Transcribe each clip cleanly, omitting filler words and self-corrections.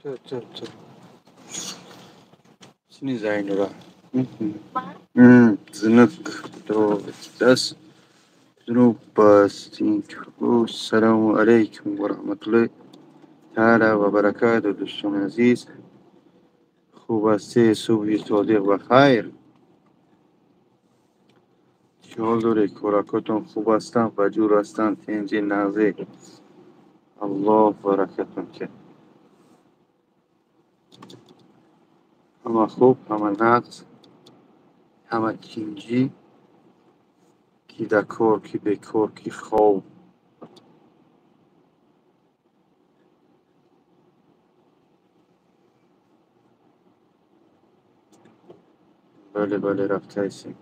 То. Сини Зайнура. Ассалому алайкум ва раҳматуллоҳи таъала ва баракатуҳ. Дӯстони азиз, хуб ҳастед? Субҳи содиқ ба хайр. Чӣ ҳол доред? Коракотон хуб ҳастанд, ба ҷур ҳастанд, тинҷи нағзе. Аллоҳ баракатон диҳад. Ҳама хуб, ҳама нағз, ҳама тинҷӣ. Ки дар кор, ки бекор, ки хоб. Бале, бале, рафтаистем.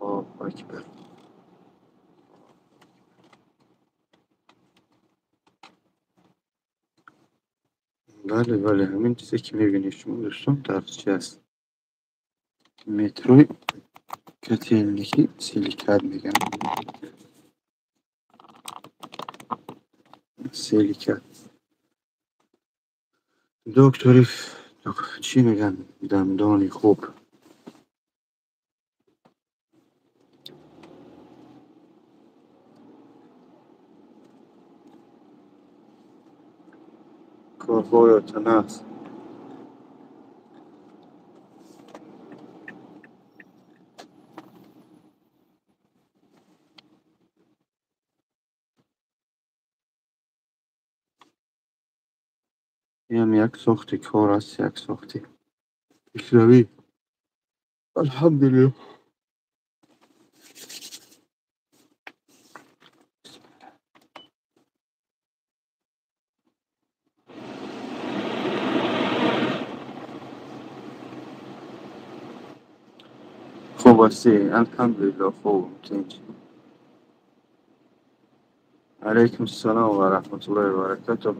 Аллоҳу акбар. Бале, бале, ҳамин чизе ки мебинед шумо, дӯстон, дар чи аст? Метрои Котельники Силикат мегӯянд. Силикат. Доктори чӣ мегӯянд? Дандони хуб. Корҳоятон аст. Инам як сохти кор аст, як сохти пешравӣ. Алҳамдулиллоҳ. Хуб ҳастӣ? Алҳамдулиллоҳ, хубам, тинҷ. Алайкум ассалом ва раҳматуллоҳи ва баракатуҳ.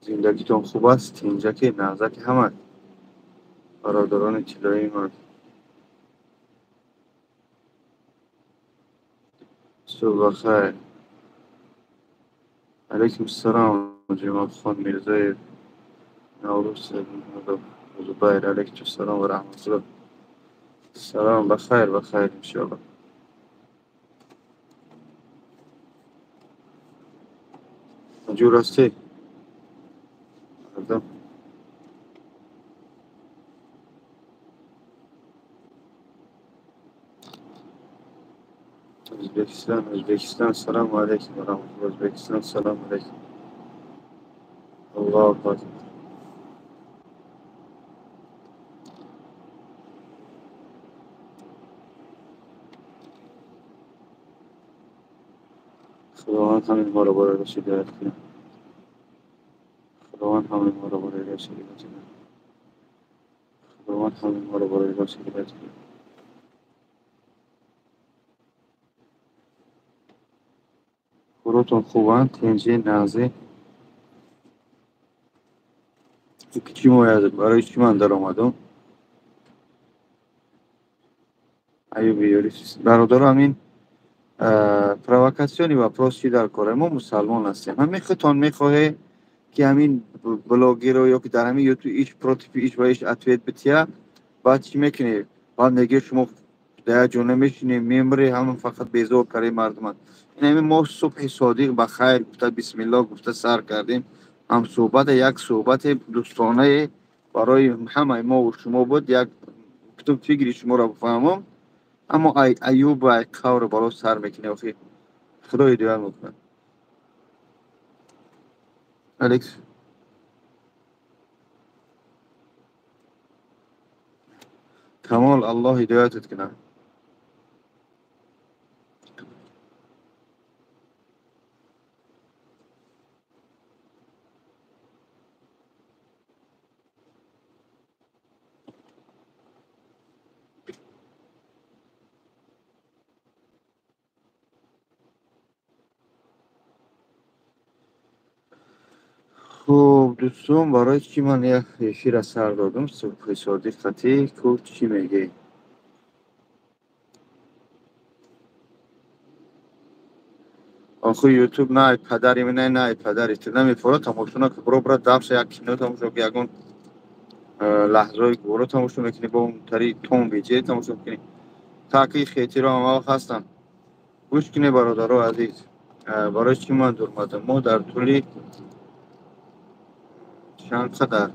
Зиндагитон хуб аст? Тинҷаки, нағзаки ҳама? Бародарони тиллоии ман. Субҳ бахайр. Алайкум ассалом, Ҷумъахон Мирзоев, Наврӯз Зубайр. Алайкум ассалом ва раҳматуллоҳ. Салом, бахайр, бахайр, иншоаллоҳ. Ҷур ҳастӣ? Мардум. Ӯзбекистон, Ӯзбекистон, салому алайкум ва раҳматуллоҳ. Ӯзбекистон, салому алайкум. Аллоҳу акбар. Худованд ҳамаи моро барои рост ҳидоят кунад. Худованд ҳамаи моро барои рост ҳидоят кунад. Худованд ҳамаи моро барои рост ҳидоят кунад. Коротон хубанд, тинҷӣ, нағзӣ. Чӣ мояд? Барои чӣ ман даромадам? Аюби ёри. Бародаро, ҳамин провокационный вопрос чӣ дар кора? Мо мусалмон ҳастем. Ҳамин худтон мехоҳед ки ҳамин блогеро ё ки дар ҳамин ютуб иш против иш ва иш ответ бития, баъд чӣ мекунед? Баъд мегӯед шумо дар як ҷо намешинед, мемиред, ҳама фақат безор кардаи мардуманд. Ин ҳамин мо субҳи содиқ ба хайр гуфта, бисмиллоҳ гуфта сар кардем. Ҳам суҳбате, як суҳбати дӯстонае барои ҳамаи мо ва шумо буд. Як гуфтум фикри шуморо бифаҳмам, аммо ай Аюб ай қавр бало сар мекунӣ охи. Худо ҳидоят мекунад. Алекс Камол, Аллоҳ ҳидоятат кунад. Хуб, дӯстон, барои чӣ ман як эфира сар додам? Субҳи содиқ қатӣ ку чӣ мегӯӣ? Охи ютуб на ай падари ман, на ай падари ту намефора тамошо накун. Бро бра давша як кино тамошо ки ягон лаҳзаҳои гуворо тамошо мекунӣ, бо тари том видео тамошо мекунӣ. Таки хетиро ҳама вақт ҳастам. Гӯш кунед бародаро азиз, барои чӣ ман дурмадам? Мо дар тӯли чанд қадар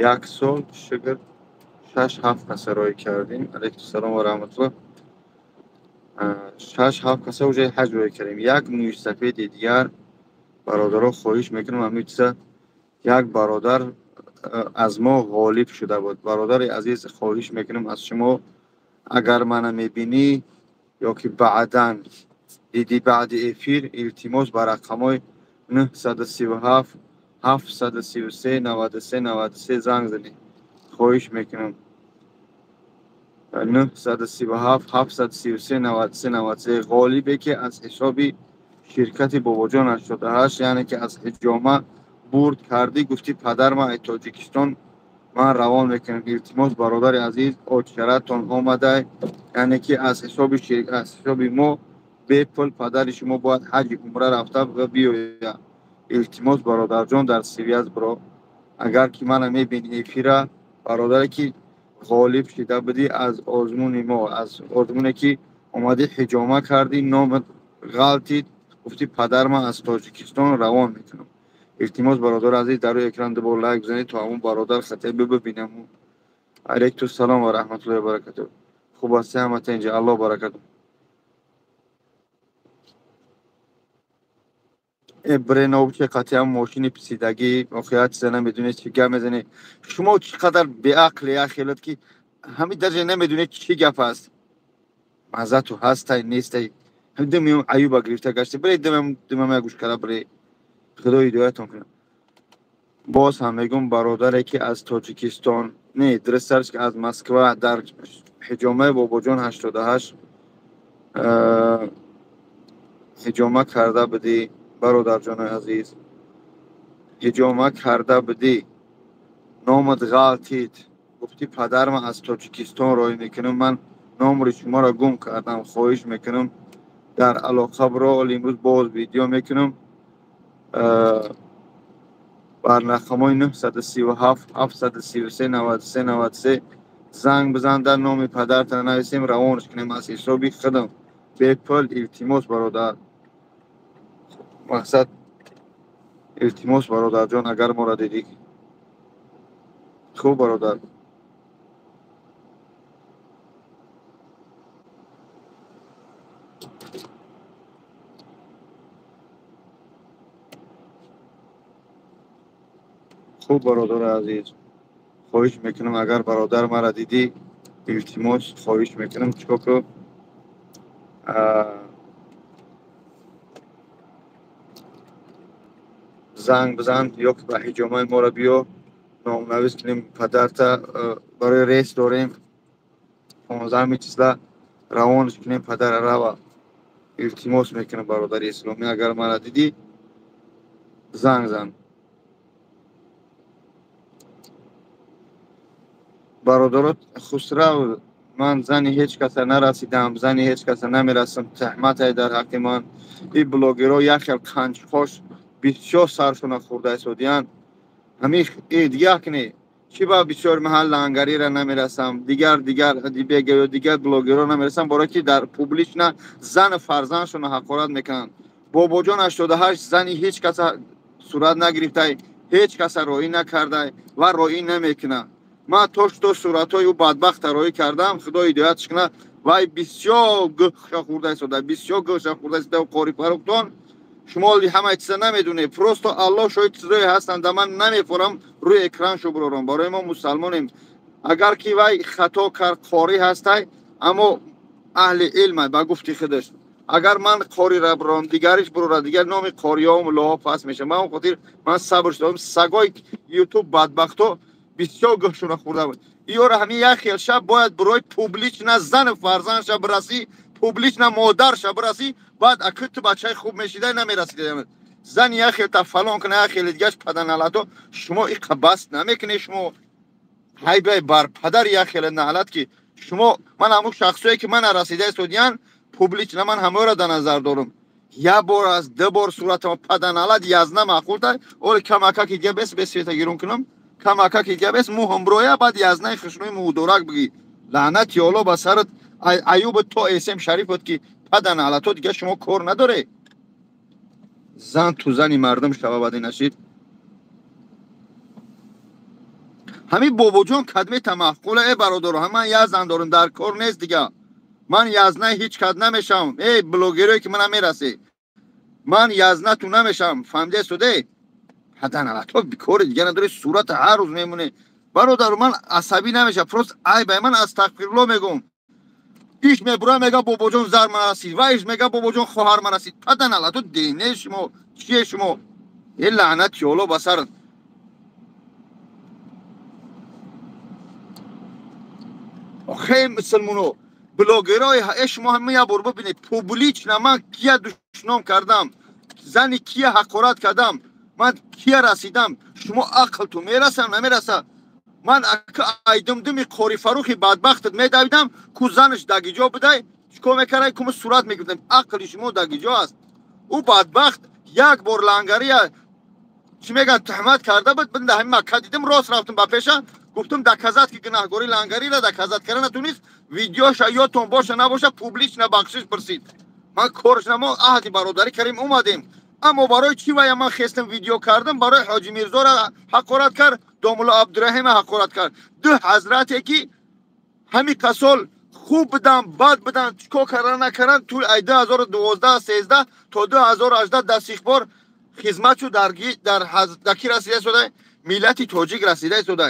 як сол шукр 6-7 каса роҳӣ кардем. Алайкум салом ва раҳматуллоҳ. 6-7 каса уже ҳаҷ роҳӣ кардем. Як мӯйсафеди дигар бародаро хоҳиш мекунам, ҳамин чиза як бародар аз мо ғолиб шуда буд. Бародари азиз, хоҳиш мекунам аз шумо, агар мана мебинӣ ё ки баъдан диди баъди эфир, илтимос ба рақамҳои 937 733 93 93 занг занед. Хоҳиш мекунам. 937 733 93 93. Ғолибе ки аз ҳисоби ширкати Бобоҷон 88, яъне ки аз ҳиҷома бурд кардӣ, гуфтӣ падар ман аз Тоҷикистон ман равон мекунам. Илтимос бародари азиз, очаратон омада, яъне ки аз ҳисоби мо бепул падари шумо бояд ҳаҷи умра рафта ва биёяд. Илтимос бародарҷон, дар связь бро. Агар ки мана мебини эфира, бародаре ки ғолиб шида будӣ аз озмуни мо, аз озмуне ки омадӣ ҳиҷома кардӣ, номат ғалтид, гуфтӣ падар ман аз Тоҷикистон равон мекунам. Илтимос бародар азиз, дар рӯи экран дубор лайк бизанед то ҳамон бародар хатое бибинам. Алайкум салом ва раҳматуллоҳи ва баракатуҳ. Хуб ҳастӣ ҳамата инҷа, Аллоҳ баракат. Бреновче қатъиан мошини писидагӣ, охи як чиза намедонед чӣ гап мезанед. Шумо чӣ қадар беақле, як хелат ки ҳамин дарҷа намедонед чӣ гап аст. Маззату ҳастай нестай. Ҳамин димиём аюба гирифта гашта. Бре димам як гӯш кара бре. Худо ҳидоятон кунад. Боз ҳам мегӯм, бародаре ки аз Тоҷикистон, не, дурустарш ки аз Москва дар ҳиҷомаи Бобоҷон 88 ҳиҷома карда будӣ, бародарҷонои азиз, ҳиҷома карда будӣ, номат ғалтид, гуфтӣ падар ман аз Тоҷикистон роҳӣ мекунам, ман номри шуморо гум кардам, хоҳиш мекунам дар алоқа биро. Ҳоло имрӯз боз видео мекунам. Бар рақамҳои 937 733 93 93 занг бизан, дар номи падарта нависем, равонаш кунем аз ҳисоби худам бепул. Илтимос бародар, мақсад илтимос бародарҷон, агар моро дидӣ. Хуб бародар, хуб бародари азиз, хоҳиш мекунам, агар бародар маро дидӣ, илтимос хоҳиш мекунам, чикор кун, занг бизан ё ки ба ҳиҷомаи моро биё, номнавис кунем падарта, барои рейс дорем 15 числа равонаш кунем падара рава. Илтимос мекунам бародари исломӣ, агар маро дидӣ занг зан. Бародарот, Хусрав, ман зани ҳеҷ каса нарасидам, зани ҳеҷ каса намерасам, таҳмате дар ҳаққи ман. Ин блогерҳо як хел қанчқош бисёр саршона хӯрда истодиянд. Ҳамин дигар не, чӣ ба бисёр маҳал лангарира намерасам, дигар дигар бега ё дигар блогерҳо намерасам, барое ки дар публично зану фарзандшона ҳақорат мекунанд. Бобоҷон 88 зани ҳеҷ каса сурат нагирифтай, ҳеҷ каса роӣ накардай ва роӣ намекунад. Ман то что суратҳои ӯ бадбахта роӣ кардам, Худо ҳидоятш кунад. Вай бисёр гӯша хӯрда истода, бисёр гӯша хӯрда истода. Қори Фаррухтон, шумо ҳамаи чиза намедонед, просто Аллоҳ шоҳид чизое ҳастанд, да ман намефорам рӯи экран шо бурорам. Барои мо мусалмонем, агар ки вай хато кард, қорӣ ҳастай, аммо аҳли илм ба гуфти худаш. Агар ман қориро бурорам, дигариш бурорад, дигар номи қориёву муллоҳо паст мешавад. Ман он хотир ман сабр шудам. Сагои ютуб бадбахто бисёр гӯшона хӯрда буд. Иёра ҳамин як хел шаб бояд барои публично зану фарзандша бирасӣ, публично модарша бирасӣ, баъд аки ту бачаи хуб мешидай намерасида. Зани як хел та фалон куна, як хели дигаш паданалато, шумо иқа бас намекунед. Шумо ҳайбай бар падар як хеле наълат ки шумо. Ман ҳамун шахсое ки мана расида истодиян публично, ман ҳамаро дар назар дорам. Я бор аз ду бор суратама паданалат язна маъқулта, оли камакаки дига бес бес света гирон кунам, камакаки дига бес мӯҳам броя, баъд язнаи хушнӯи мӯдорак бигӣ. Лаънати Алло ба сарат, Аюб то эсем шарифот ки паданалато дига шумо кор надоре. Зан ту зани мардум шава баъди нашид. Ҳамин бобоҷон кадмета маъқула, э бародаро, ман як зан дорам, дар кор нест дига. Ман язнаи ҳеҷ кад намешавам. Эй блогерое ки мана мерасӣ, ман язнату намешавам. Фаҳмида суде? Паданалато бикори дига надори, сурата ҳар рӯз мемоне. Бародаро, ман асабӣ намешавам, просто айб, ман астағфирулло мегӯм. Иш мебура мега бобоҷон зар ман расид, ва иш мега бобоҷон хоҳар ман расид. Паданалато дине шумо, чие шумо? Э лаънати Алло ба сарат. Охе мусулмоно, блогерой шумо ҳама як бор бибинед, публично ман кия душном кардам, зани кия ҳақорат кардам, ман кия расидам, шумо ақлту мераса намераса? Ман айдумдуми Қори Фаррухи бадбахтат медавидам, ку занаш дагиҷо будай, чикор мекардай, кума сурат мегирифтам. Ақли шумо дагиҷо аст. Ӯ бадбахт як бор лангария чӣ мегӯянд туҳмат карда буд, ман дар ҳамин Макка дидам, рост рафтам ба пеша, гуфтам доказат ки гунаҳгорӣ лангариро доказат карда натунист, видеоша ёдтон боша набоша публично бахшиш пурсид. Ман корш намо, аҳди бародарӣ кардем, омадем. Аммо барои чӣ вая ман хестам видео кардам? Барои Ҳоҷи Мирзоро ҳақорат кард, домулло Абдураҳима ҳақорат кард. Ду ҳазрате ки ҳамин касол хуб будан, бад будан, чикор кардан накардан, тӯли ай 2012-13 то 2018 дар сихбор хизмат шуд, дар ки расида истода? Миллати тоҷик расида истода.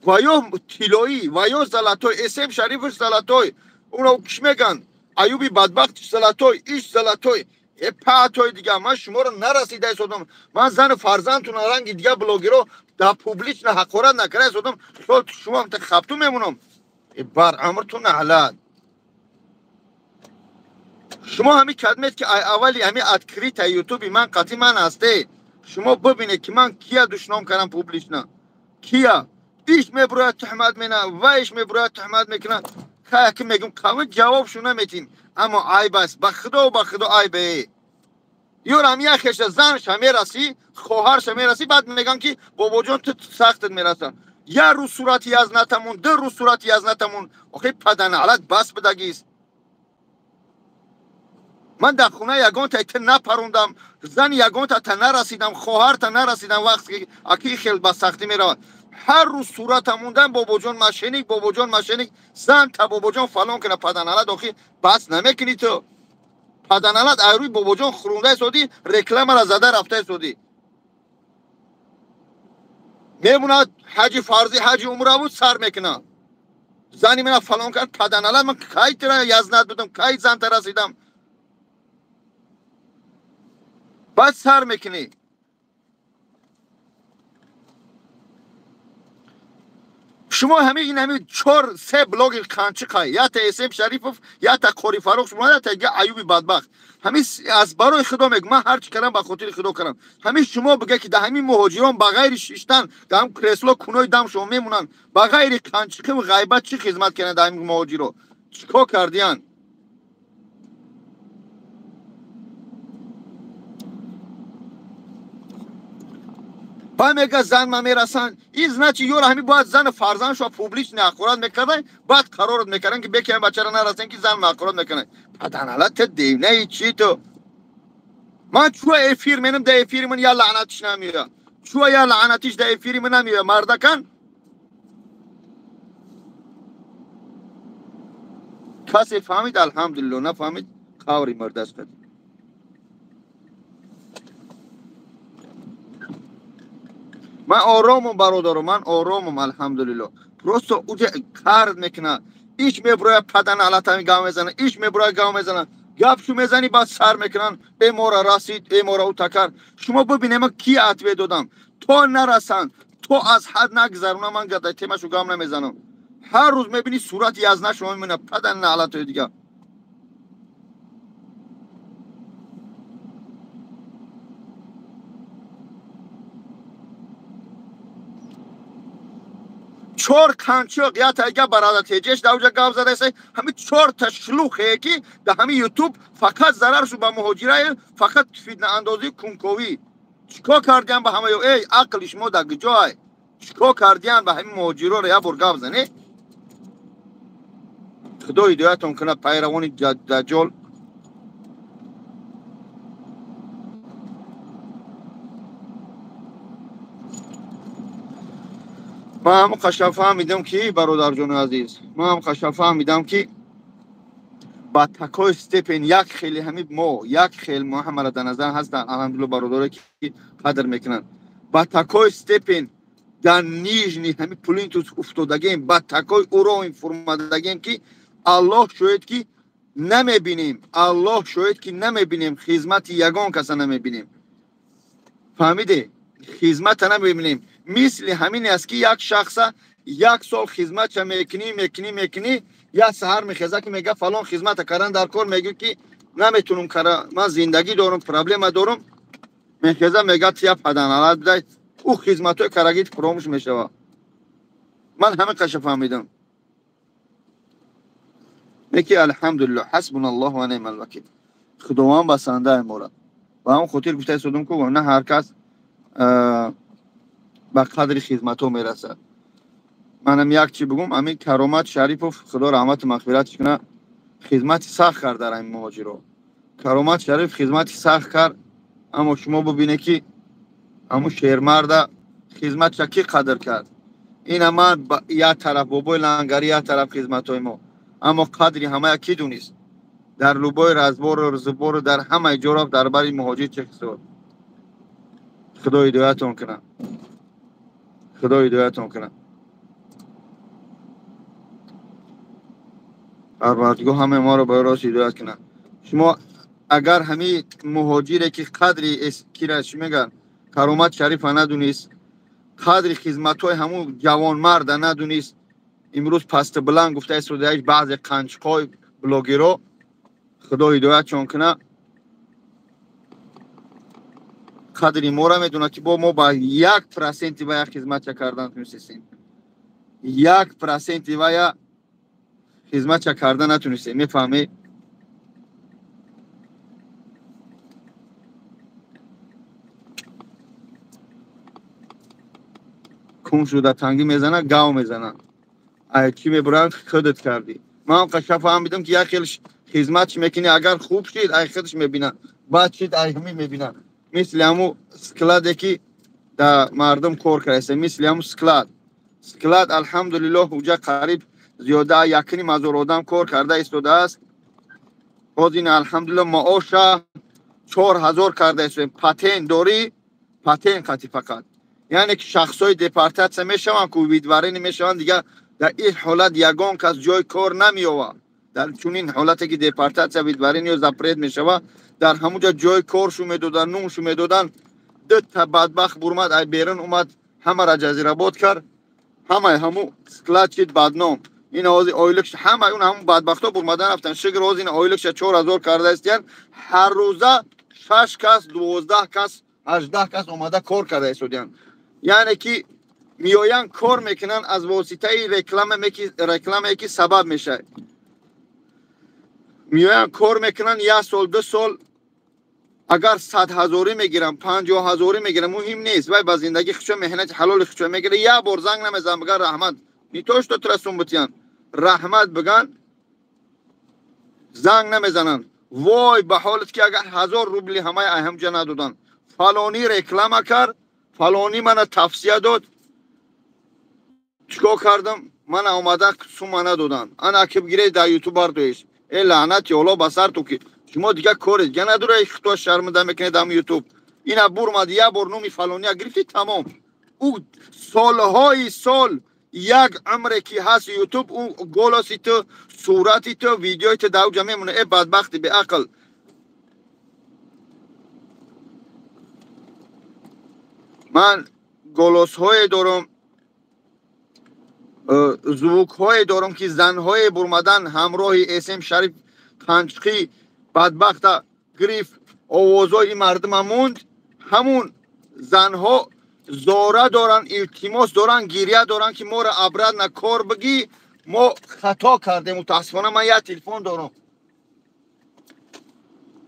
Ва ё тиллоӣ, ва ё золотой, эсем шарифш золотой, уно киш меган, Аюби бадбахт золотой, иш золотой, э паътой дига. Ман шуморо нарасида истодам. Ман зану фарзандтуна ранги дига блогеро дар публично ҳақорат накарда истодам. Шумо хапту мемонам. Э бар амрту наълат. Шумо ҳамин кадмед ки аввали ҳамин открыта ютуби ман қатъи ман ҳасте. Шумо бибинед ки ман кия душном кардам публично. Кия? Иш мебурояд туҳмат мена, ва иш мебурояд туҳмат мекунад. Кая ки мегум қавм ҷавобшу наметин. Аммо айб аст, ба худо, ба худо айбе. Ёрам як хеша занша мерасӣ, хоҳарша мерасӣ, баъд меган ки бобоҷон ту сахтат мераса. Як рӯз сурати язнатамон, ду рӯз сурати язнатамон. Охи паданалат бас бидагист. Ман дар хона ягонта ту напарондам, зани ягонта та нарасидам, хоҳарта нарасидам, вақте ки аки хел ба сахтӣ меравад. Ҳар рӯз сурата мондан, бобоҷон мошенник, бобоҷон мошенник, зан та бобоҷон фалон кина. Паданалат охи бас намекунӣ ту. Паданалат ай рӯи бобоҷон хурунда истодӣ, рекламара зада рафта истодӣ. Мемонад ҳаҷи фарзӣ, ҳаҷи умра буд, сар мекунад. Зани мана фалон кард, паданалат ман кай тира язнат будам, кай занта расидам. Баъд сар мекунӣ. Шумо ҳамин ин ҳамин чор се блогер қанчиқа, ята Эсем Шарифов, ята Қори Фаррух, шумо ята дига Аюби бадбахт. Ҳамин аз барои худо мегӯм, ман ҳар чӣ кардам ба хотири худо кардам. Ҳамин шумо бигӯ ки дар ҳамин муҳоҷирон ба ғайри шиштан, дар ҳам кресло кунои дам шумо мемонанд, ба ғайри қанчиқӣ ва ғайбат чӣ хизмат карданд дар ҳамин муҳоҷиро? Чӣ кор кардиянд? Баъд мега зан ма мерасанд. Ин значит ёра ҳамин бояд зану фарзандшо публично ҳақорат мекардан, баъд қарорат мекардан ки беки ҳамин бачаро нарасен ки зан ҳақорат мекунад. Паданалат ту девнаи чӣ ту? Ман чӯ эфир менам, дар эфири ман я лаънатиш намеояд. Чӯ я лаънатиш дар эфири ман намеояд, мардакан? Касе фаҳмид, алҳамдулилло, нафаҳмид, қаври мурдааст. Ман оромам бародаро, ман оромам алҳамдулилло. Просто уҷа қард мекунад. Иш мебурояд паданалатами гав мезанад, иш мебурояд гав мезанад. Гапшу мезанӣ, баъд сар мекунанд, э мора расид, э мора ӯ такар. Шумо бибинед ман ки ответ додам. То нарасанд, то аз ҳад нагзаронам, ман дар темашу гап намезанам. Ҳар рӯз мебинӣ сурати язна шумо мемонад, паданалатои дига. Чор қанчоқ я тайга барада теҷеш давҷа гап задаеса ҳами чорта шлухе ки дар ҳами ютуб фақат зарар шу ба муҳоҷирае, фақат фитнаандозӣ кунковӣ. Чикор кардиан ба ҳамаё? Эй, ақли шумо дар куҷоай? Чикор кардиан ба ҳами муҳоҷироро як бор гап зане? Худо ҳидоятон кунад, пайравони даҷҷол. Ман ҳам қаша фаҳмидам ки бародарҷони азиз, ман ҳам қаша фаҳмидам ки ба такой степен як хеле ҳами мо, як хел мо ҳамара дар назар ҳастанд, алҳамдулилла бародаре ки қадр мекунанд. Ба такой степен дар нижний ҳами плинтус уфтодагем, ба такой уровень фурмадагем ки Аллоҳ шоҳид ки намебинем, Аллоҳ шоҳид ки намебинем, хизмати ягон каса намебинем. Фаҳмиде? Хизмата намебинем. Мисли ҳамин аст ки як шахса як сол хизматша мекунӣ, мекунӣ, мекунӣ, як саҳар мехеза ки мега фалон хизмата кардан дар кор, мегӯ ки наметунам кара, ман зиндагӣ дорам, проблема дорам. Мехеза мега тия паданалат бидай, ӯ хизматҳои карагит фуромӯш мешава. Ман ҳамин қаша фаҳмидам. Неки алҳамдулиллоҳ, ҳасбуналлоҳ ва неъмал вакил. Худованд басандаи мора. Ба ҳамон хотир гуфта истодам ку на ҳар кас ба қадри хизматҳо мерасад. Манам як чи бигум, ҳамин Каромат Шарипов, Худо раҳмату мағфиратш кунад, хизмати сахт кард дар ҳамин муҳоҷиро. Каромат Шариф хизмати сахт кард, аммо шумо бибинед ки ҳамун шермарда хизматша ки қадр кард. Ина ман як тараф бобои лангари, як тараф хизматҳои мо, аммо қадри ҳамая ки дунист? Дар лубои разбору зубору дар ҳамаи ҷо рафт дар бари муҳоҷир чехисод. Худо ҳидоятон кунад, Худо ҳидоятон кунад. Парвардигор ҳамаи моро ба рост ҳидоят кунад. Шумо агар ҳамин муҳоҷире ки қадри кира чӣ мегӯянд, Каромат Шарифа надунист, қадри хизматҳои ҳамун ҷавонмарда надунист, имрӯз пасту баланд гуфта истодааш баъзе қанчқҳои блогеро, Худо ҳидоятшон кунад, қадри моро медонад ки бо мо ба 1% ва як хизматча кардан тунистем, 1% ва як хизматча кардан натунистем. Мефаҳмед? Кун шуда тангӣ мезана, гав мезана. Ай чӣ мебуранд, худат кардӣ. Ман қаша фаҳмидам ки як хел хизмат чӣ мекунӣ, агар хуб шид, ай худаш мебина, бад шид, ай ҳамин мебина. Мисли ҳамун складе ки дар мардум кор кардаиста, мисли ҳамун склад. Склад алҳамдулиллоҳ уҷа қариб зиёда 1,5 ҳазор одам кор карда истодааст. Ҳозир ин алҳамдулиллоҳ маоша 4000 карда истодаем. Патент дорӣ, патент қати фақат. Яъне ки шахсҳои депортатсия мешаванд, ку выдворение мешаванд, дигар дар ин ҳолат ягон кас ҷои кор намеёвад. Дар чунин ҳолате ки депортатсия, выдворение ё запрет мешавад, дар ҳамун ҷо ҷои коршу медоданд, нуншу медоданд. Дута бадбахт бурмад, ай берун омад, ҳамаро ҷазирабод кард, ҳамаи ҳамун склад шид бадном. Ин ҳозир ойликш ҳамаи он ҳамун бадбахтҳо бурмадан рафтанд. Шукр ҳозир ин ойликша 4000 карда истиянд. Ҳар рӯза 6 кас, 12 кас, 18 кас омада кор карда истодиянд. Яъне ки меоянд кор мекунанд аз воситаи рекламае ки сабаб мешавад. Меоянд кор мекунанд як сол, 2 сол, агар 100 ҳазорӣ мегирам, 50 ҳазорӣ мегирам, муҳим нест. Вай ба зиндагӣ худшо меҳнати ҳалоли худшо мегирад. Як бор занг намезанам, биган раҳмат. Не то что тура сум битиян, раҳмат биган, занг намезананд. Вой ба ҳолат ки агар 1000 рубли ҳамаи ҳамҷа надоданд. Фалонӣ реклама кард, фалонӣ мана тавсия дод, чикор кардам? Мана омада сума надоданд. Ана ки бигиред дар ютуб бардоиш. Э лаънати Аллоҳ ба сар ту ки шумо дигар коре дига надоред, худо шарманда мекунед ҳам ютуб. Ина бурмад як бор номи фалония гирифти, тамом. Ӯ солҳои сол як умре ки ҳаст ютуб, ӯ голоси ту, сурати ту, видеои ту дар уҷа мемонад. Э бадбахти беақл. Ман голосҳое дорам, звукҳое дорам ки занҳое бурмадан ҳамроҳи СМ Шариф қанчқӣ бадбахта гирифт, овозҳои мардума монд. Ҳамун занҳо Зора доранд, илтимос доранд, гиря доранд, ки моро обратно кор бигӣ, мо хато кардем. Мутаассифона ман як телефон дорам.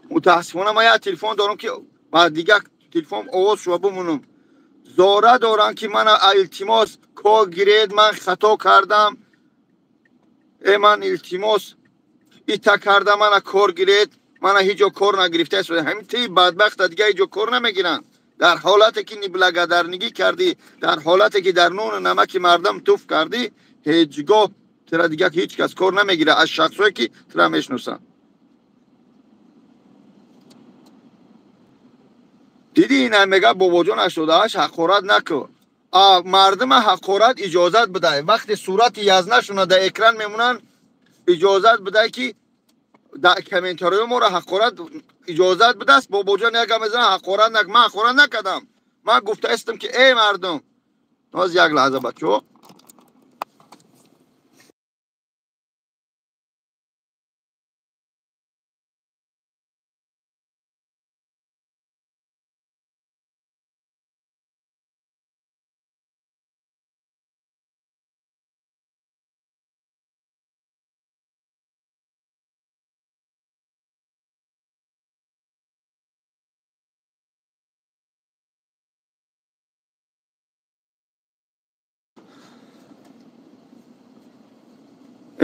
Мутаассифона ман як телефон дорам, ки ба дигар телефон овоз шуда бимонам. Зора доранд, ки мана илтимос кор гиред, ман хато кардам. Ман илтимос ита кардам, мана кор гиред, мана ҳеҷ ҷо кор нагирифтааст. Ҳамин ти бадбахта дигар ҳеҷ ҷо кор намегиранд. Дар ҳолате ки неблагодарнигӣ кардӣ, дар ҳолате ки дар нону намаки мардам туф кардӣ, ҳеҷ гоҳ тура дигар ҳеҷ кас кор намегирад аз шахсое ки тура мешиносанд. Дидӣ, ина мега бобоҷон 88 ҳақорат накун. Мардума ҳақорат иҷозат бидай. Вақте сурати язнашона дар экран мемонанд, иҷозат бидай, ки дар комментариҳои моро ҳақорат иҷозат бидааст. Бобоҷон як гап мезанад, ҳақорат нак. Ман ҳақорат накардам. Ман гуфтаистам, ки эй мардум, ноз як лаҳза, бачаҳо.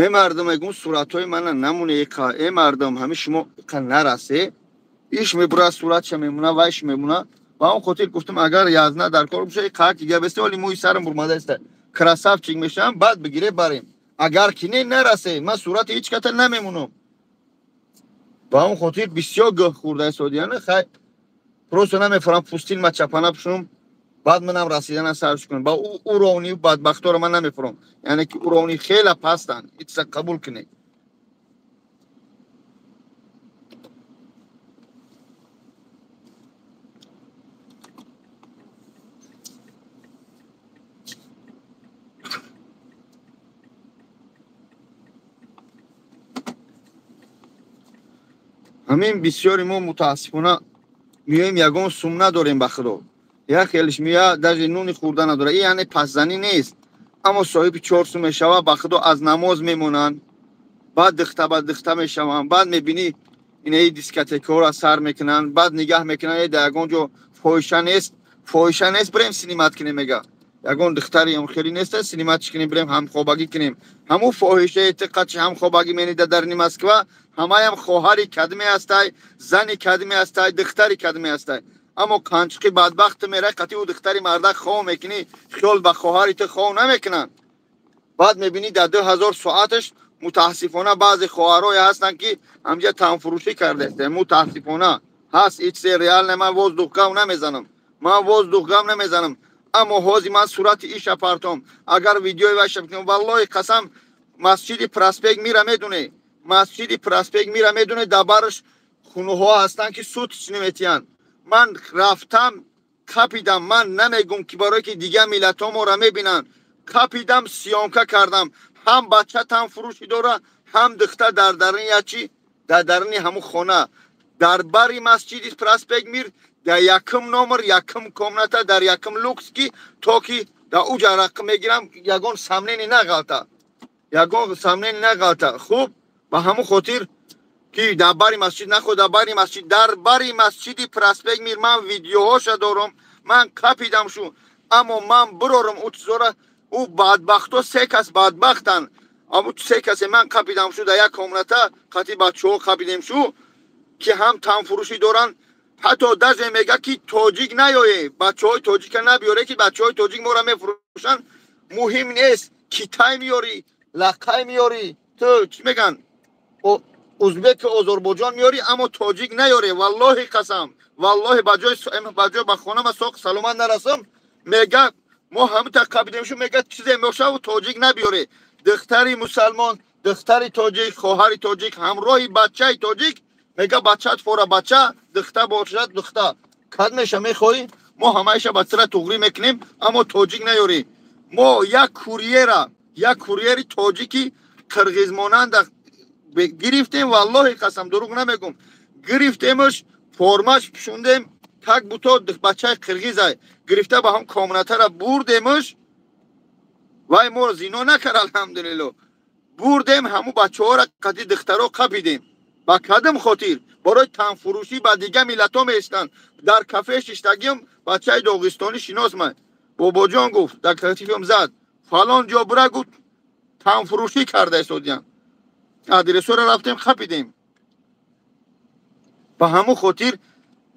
Эй мардум, мегӯм, суратҳои мана намуне. Эй мардум, ҳами шумо иқа нарасе, иш мебурад, суратша мемона, вайш мемона. Ба он хотир гуфтам, агар язна дар кор боша, қак дига бесте, оли мӯи сарам бурмада иста, красавчик мешавам, баъд бигире барем. Агар ки не, нарасе, ман сурати ҳеҷ ката намемонам. Ба он хотир бисёр гӯҳ хӯрда истодияна. Хай, просто намефорам пустил ма чапана пушум, баъд манам расидана сарш кунам. Ба уровни бадбахторо ман намефурам, яъне ки уровни хела пастанд, итса қабул кунед. Ҳамин бисёри мо мутаассифона меоем, ягон сум надорем, ба худо, як хелиш меоя, даже нуни хӯрда надора. И яъне пасзанӣ нест, аммо соҳиби 4 сум мешава, ба худо, аз намоз мемонанд, баъд дихта ба дихта мешаванд. Баъд мебинӣ, инаи дискотекаҳоро сар мекунанд, баъд нигаҳ мекунанд, дар ягон ҷо фоҳиша нест, фоҳиша нест, бирем снимать кунем. Мега, ягон духтари хеле нест, снимать кунем, бирем ҳамхобагӣ кунем. Ҳамун фоҳишаи тиққатши ҳамхобагӣ менида дарни Москва, ҳамаям хоҳари кадме ҳастай, зани кадме ҳастай, духтари кадме ҳастай. Аммо қанчиқи бадбахт мерай, қати ӯ духтари мардак хов мекунӣ, хиёл ба хоҳари ту хов намекунанд. Баъд мебинӣ, дар 2000 соаташ, мутаассифона, баъзе хоҳарое ҳастанд, ки ҳамҷа танфурӯшӣ кардаст. Мутаассифона ҳаст, ичсе реально. Ман воздух гав намезанам, ман воздух гав намезанам, аммо ҳозир ман сурати иша партом, агар видеои вайша бикунам, валлоҳи қасам, масҷиди Проспект Мира медоне, масҷиди Проспект Мира медоне, дар бараш хунуҳо ҳастанд, ки суд наметиҳанд. Ман рафтам, қапидам. Ман намегум, ки барое ки дигар миллатҳо моро мебинанд. Қапидам, съёмка кардам. Ҳам бача танфурӯшӣ дора, ҳам духта дар даруни ячи, дар даруни ҳамун хона, дар бари масҷиди Проспект Мир, дар якум номер, якум комната, дар якум люкс, ки то ки дар уҷа рақм мегирам, ягон сомнение нағалта, ягон сомнение нағалта. Хуб, ба ҳамун хотир ки дар бари масҷид нахо, дар бари масҷид, дар бари масҷиди Проспект Мир ман видеоҳоша дорам, ман қапидам шу. Аммо ман бирорам ӯ чизора, ӯ бадбахто се кас бадбахтанд. Аммо се касе ман қапидам шу, дар як комната қати бачаҳо қапидем шу, ки ҳам танфурӯшӣ доранд. Ҳатто даже мега, ки тоҷик наёе, бачаҳои тоҷика набиёре, ки бачаҳои тоҷик моро мефурӯшанд. Муҳим нест, китай меёрӣ, лақай меёрӣ, ту чӣ меган, узбеку озарбойҷон меёрӣ, аммо тоҷик наёре. Валлоҳи қасам, валлоҳи, ба ҷои ба хонама соқ саломат нарасам. Мега, мо ҳамита қабидем шу, мега, чизе мешаву тоҷик набиёре. Духтари мусалмон, духтари тоҷик, хоҳари тоҷик, ҳамроҳи бачаи тоҷик. Мега, бачат фора бача, духта бошад духта кад меша мехоҳӣ, мо ҳамаиша ба тира туғрӣ мекунем, аммо тоҷик наёрӣ. Мо як курьера, як курьери тоҷики қирғизмонанда гирифтем, валлоҳи қасам, дурӯғ намегум. Гирифтемаш, формаш пӯшондем. Как будто бачаи қирғизай гирифта ба ҳам комнатара бурдемш, вай моро зино накард, алҳамдулилло. Бурдем ҳаму бачаҳоро қади духтаро қапидем. Ба кадом хотир? Барои танфурӯшӣ ба дига миллатҳо меистанд. Дар кафе шиштагиам бачаи доғистонӣ шинос ман. Бобоҷон гуфт, дар катифиам зад. Фалон ҷо бура гуфт, танфурӯшӣ карда истодиям. Адресоро рафтем қапидем. Ба ҳамун хотир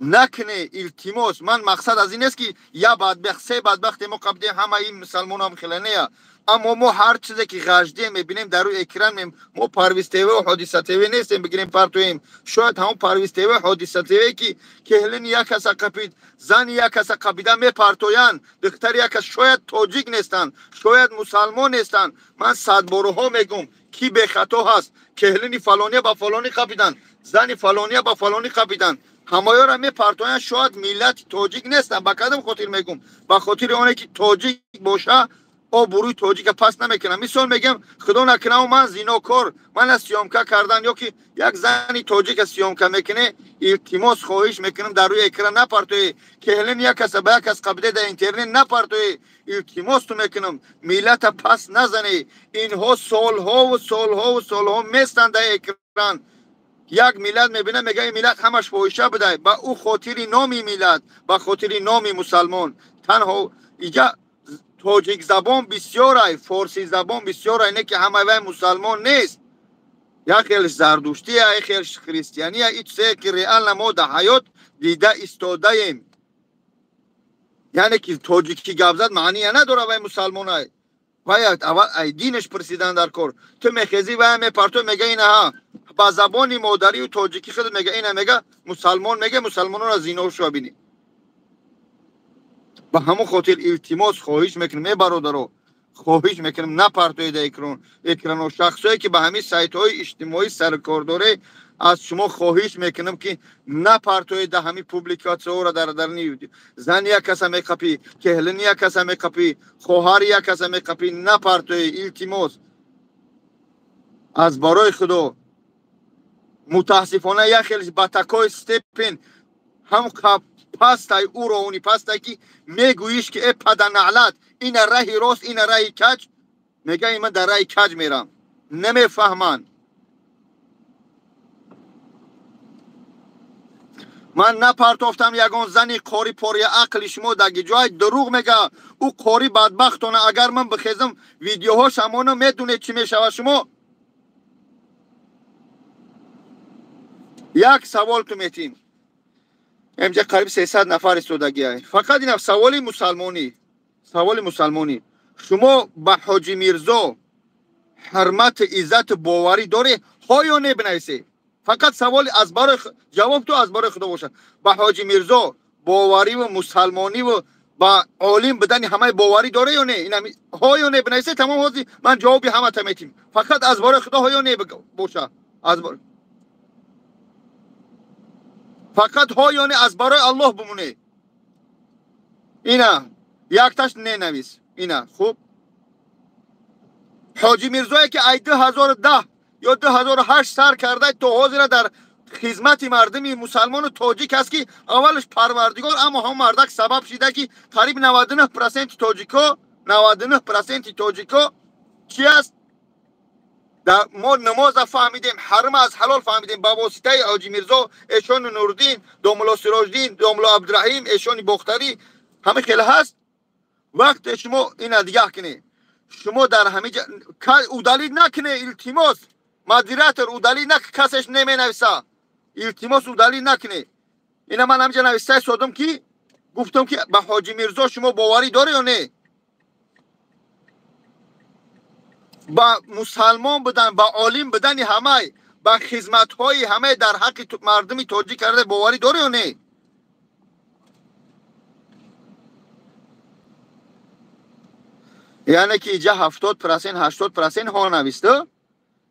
накне, илтимос. Ман мақсад аз ин нест ки я бадбахт, се бадбахте мо қапидем, ҳама ин мусалмонам хеланея. Аммо мо ҳар чизе ки ғаждем мебинем дар рӯи экран, мо Парвиз ТВ ва Ҳодиса ТВ нестем бигирем партоем. Шояд ҳамон Парвиз ТВ, Ҳодиса ТВ ки кеҳлини як каса қапид, зани як каса қапида мепартоянд, духтари як кас, шояд тоҷик нестанд, шояд мусалмон нестанд. Ман садбораҳо мегӯм, ки бехато ҳаст. Кеҳлини фалония ба фалонӣ қапиданд, зани фалония ба фалонӣ қапиданд, ҳамаёра мепартоянд, шояд миллати тоҷик нестанд. Ба кадом хотир мегӯм? Ба хотири оне ки тоҷик боша, обрӯи тоҷика пас намекунам. Мисол мегӯям, худо накунам, ман зинокор, мана съёмка кардан ё ки як зани тоҷика съёмка мекуне, илтимос хоҳиш мекунам, дар рӯи экран напартоӣ. Кеҳлин як каса ба як кас қабида дар интернет напартоӣ. Илтимос ту мекунам, миллата пас назанӣ. Инҳо солҳову солҳову солҳо местанд дар экран. Як миллат мебина, мега ин миллат ҳамаш фоҳиша будай. Ба ӯ хотири номи миллат, ба хотири номи мусалмон. Танҳо иҷа тоҷик забон бисёрай, форсӣ забон бисёрай, не ки ҳамаи вай мусалмон нест. Як хелш зардуштия, як хелш христиания, ин чизе ки реально мо дар ҳаёт дида истодаем. Яъне ки тоҷикӣ гап зад маъния надорад вай мусалмонай. Вай аввал ай динаш пурсидан дар кор. Ту мехезӣ, вай мепартои, мега инаҳа ба забони модарию тоҷикӣ худ мега ина, мега мусалмон, мега мусалмононро зиношуа бинӣ. Ба ҳамон хотир илтимос хоҳиш мекунем, э бародаро, хоҳиш мекунем, напартоед экрано. Шахсое ки ба ҳамин сайтҳои иҷтимоӣ саркор доре, аз шумо хоҳиш мекунам ки напартоед дар ҳамин публикатсияҳоро дар дарни зани як каса меқапӣ, кеҳлини як каса меқапӣ, хоҳари як каса меқапӣ, напартоед, илтимос. Аз барои Худо. Мутаассифона як хелеш ба такой степен ҳам пастай уровни пастай ки мегӯиш ки э паданалат, ина раҳи рост, ина раҳи каҷ, мега ман дар раҳи каҷ мерам. Намефаҳманд. Ман напартофтам ягон зани қори пория ақли шумо даги ҷой дурӯғ мега. Ӯ қори бадбахтона, агар ман бихезам видеоҳош ҳамона медонед чӣ мешавад шумо. Як савол ту метим. Имҷа қариб 300 нафар истодагиай. Фақат ин саволи мусалмонӣ. Саволи мусалмонӣ. Шумо ба Ҳоҷи Мирзо ҳурмату иззату боварӣ доред? Ҳо ё не бинависед. Фақат саволи аз барои ҷавоб ту аз барои Худо бошад. Ба Ҳоҷи Мирзо бовариву мусалмониву ба олим будани ҳамаи боварӣ доред ё не? Ин ҳо ё не бинависед, тамом ҳозир ман ҷавоби ҳамата метим. Фақат аз барои Худо ҳо ё не бошад. Аз фақат ҳо ё не аз барои Аллоҳ бимоне. Ина якташ ненавис. Ина хуб. Ҳоҷи Мирзое ки ай 2010 ё 2008 сар карда то ҳозира дар хизмати мардуми мусалмону тоҷик аст ки аввалаш Парвардигор, аммо ҳам мардак сабаб шида ки қариб 99% тоҷико, 99% тоҷико чи аст? Мо намоза фаҳмидем, ҳарма аз ҳалол фаҳмидем ба воситаи Ҳоҷи Мирзо, эшони Нурддин, домулло Сироҷддин, домулло Абдураҳим, эшони Бохтарӣ, ҳама хеле ҳаст. Вақте шумо ина дигаҳ кунед, шумо дар ҳамин удалить накунед, илтимос. Модератор удалить нак, касеш неменависа. Илтимос удалить накунед. Ина ман ҳаминҷа нависта содам ки гуфтам ки ба Ҳоҷи Мирзо шумо боварӣ доред ё не? Ба мусалмон будан, ба олим будани ҳамай, ба хизматҳои ҳамаи дар ҳаққи мардуми тоҷик карда боварӣ дорӣ ё не? Яъне ки иҷа 70%, 80% ҳо нависта.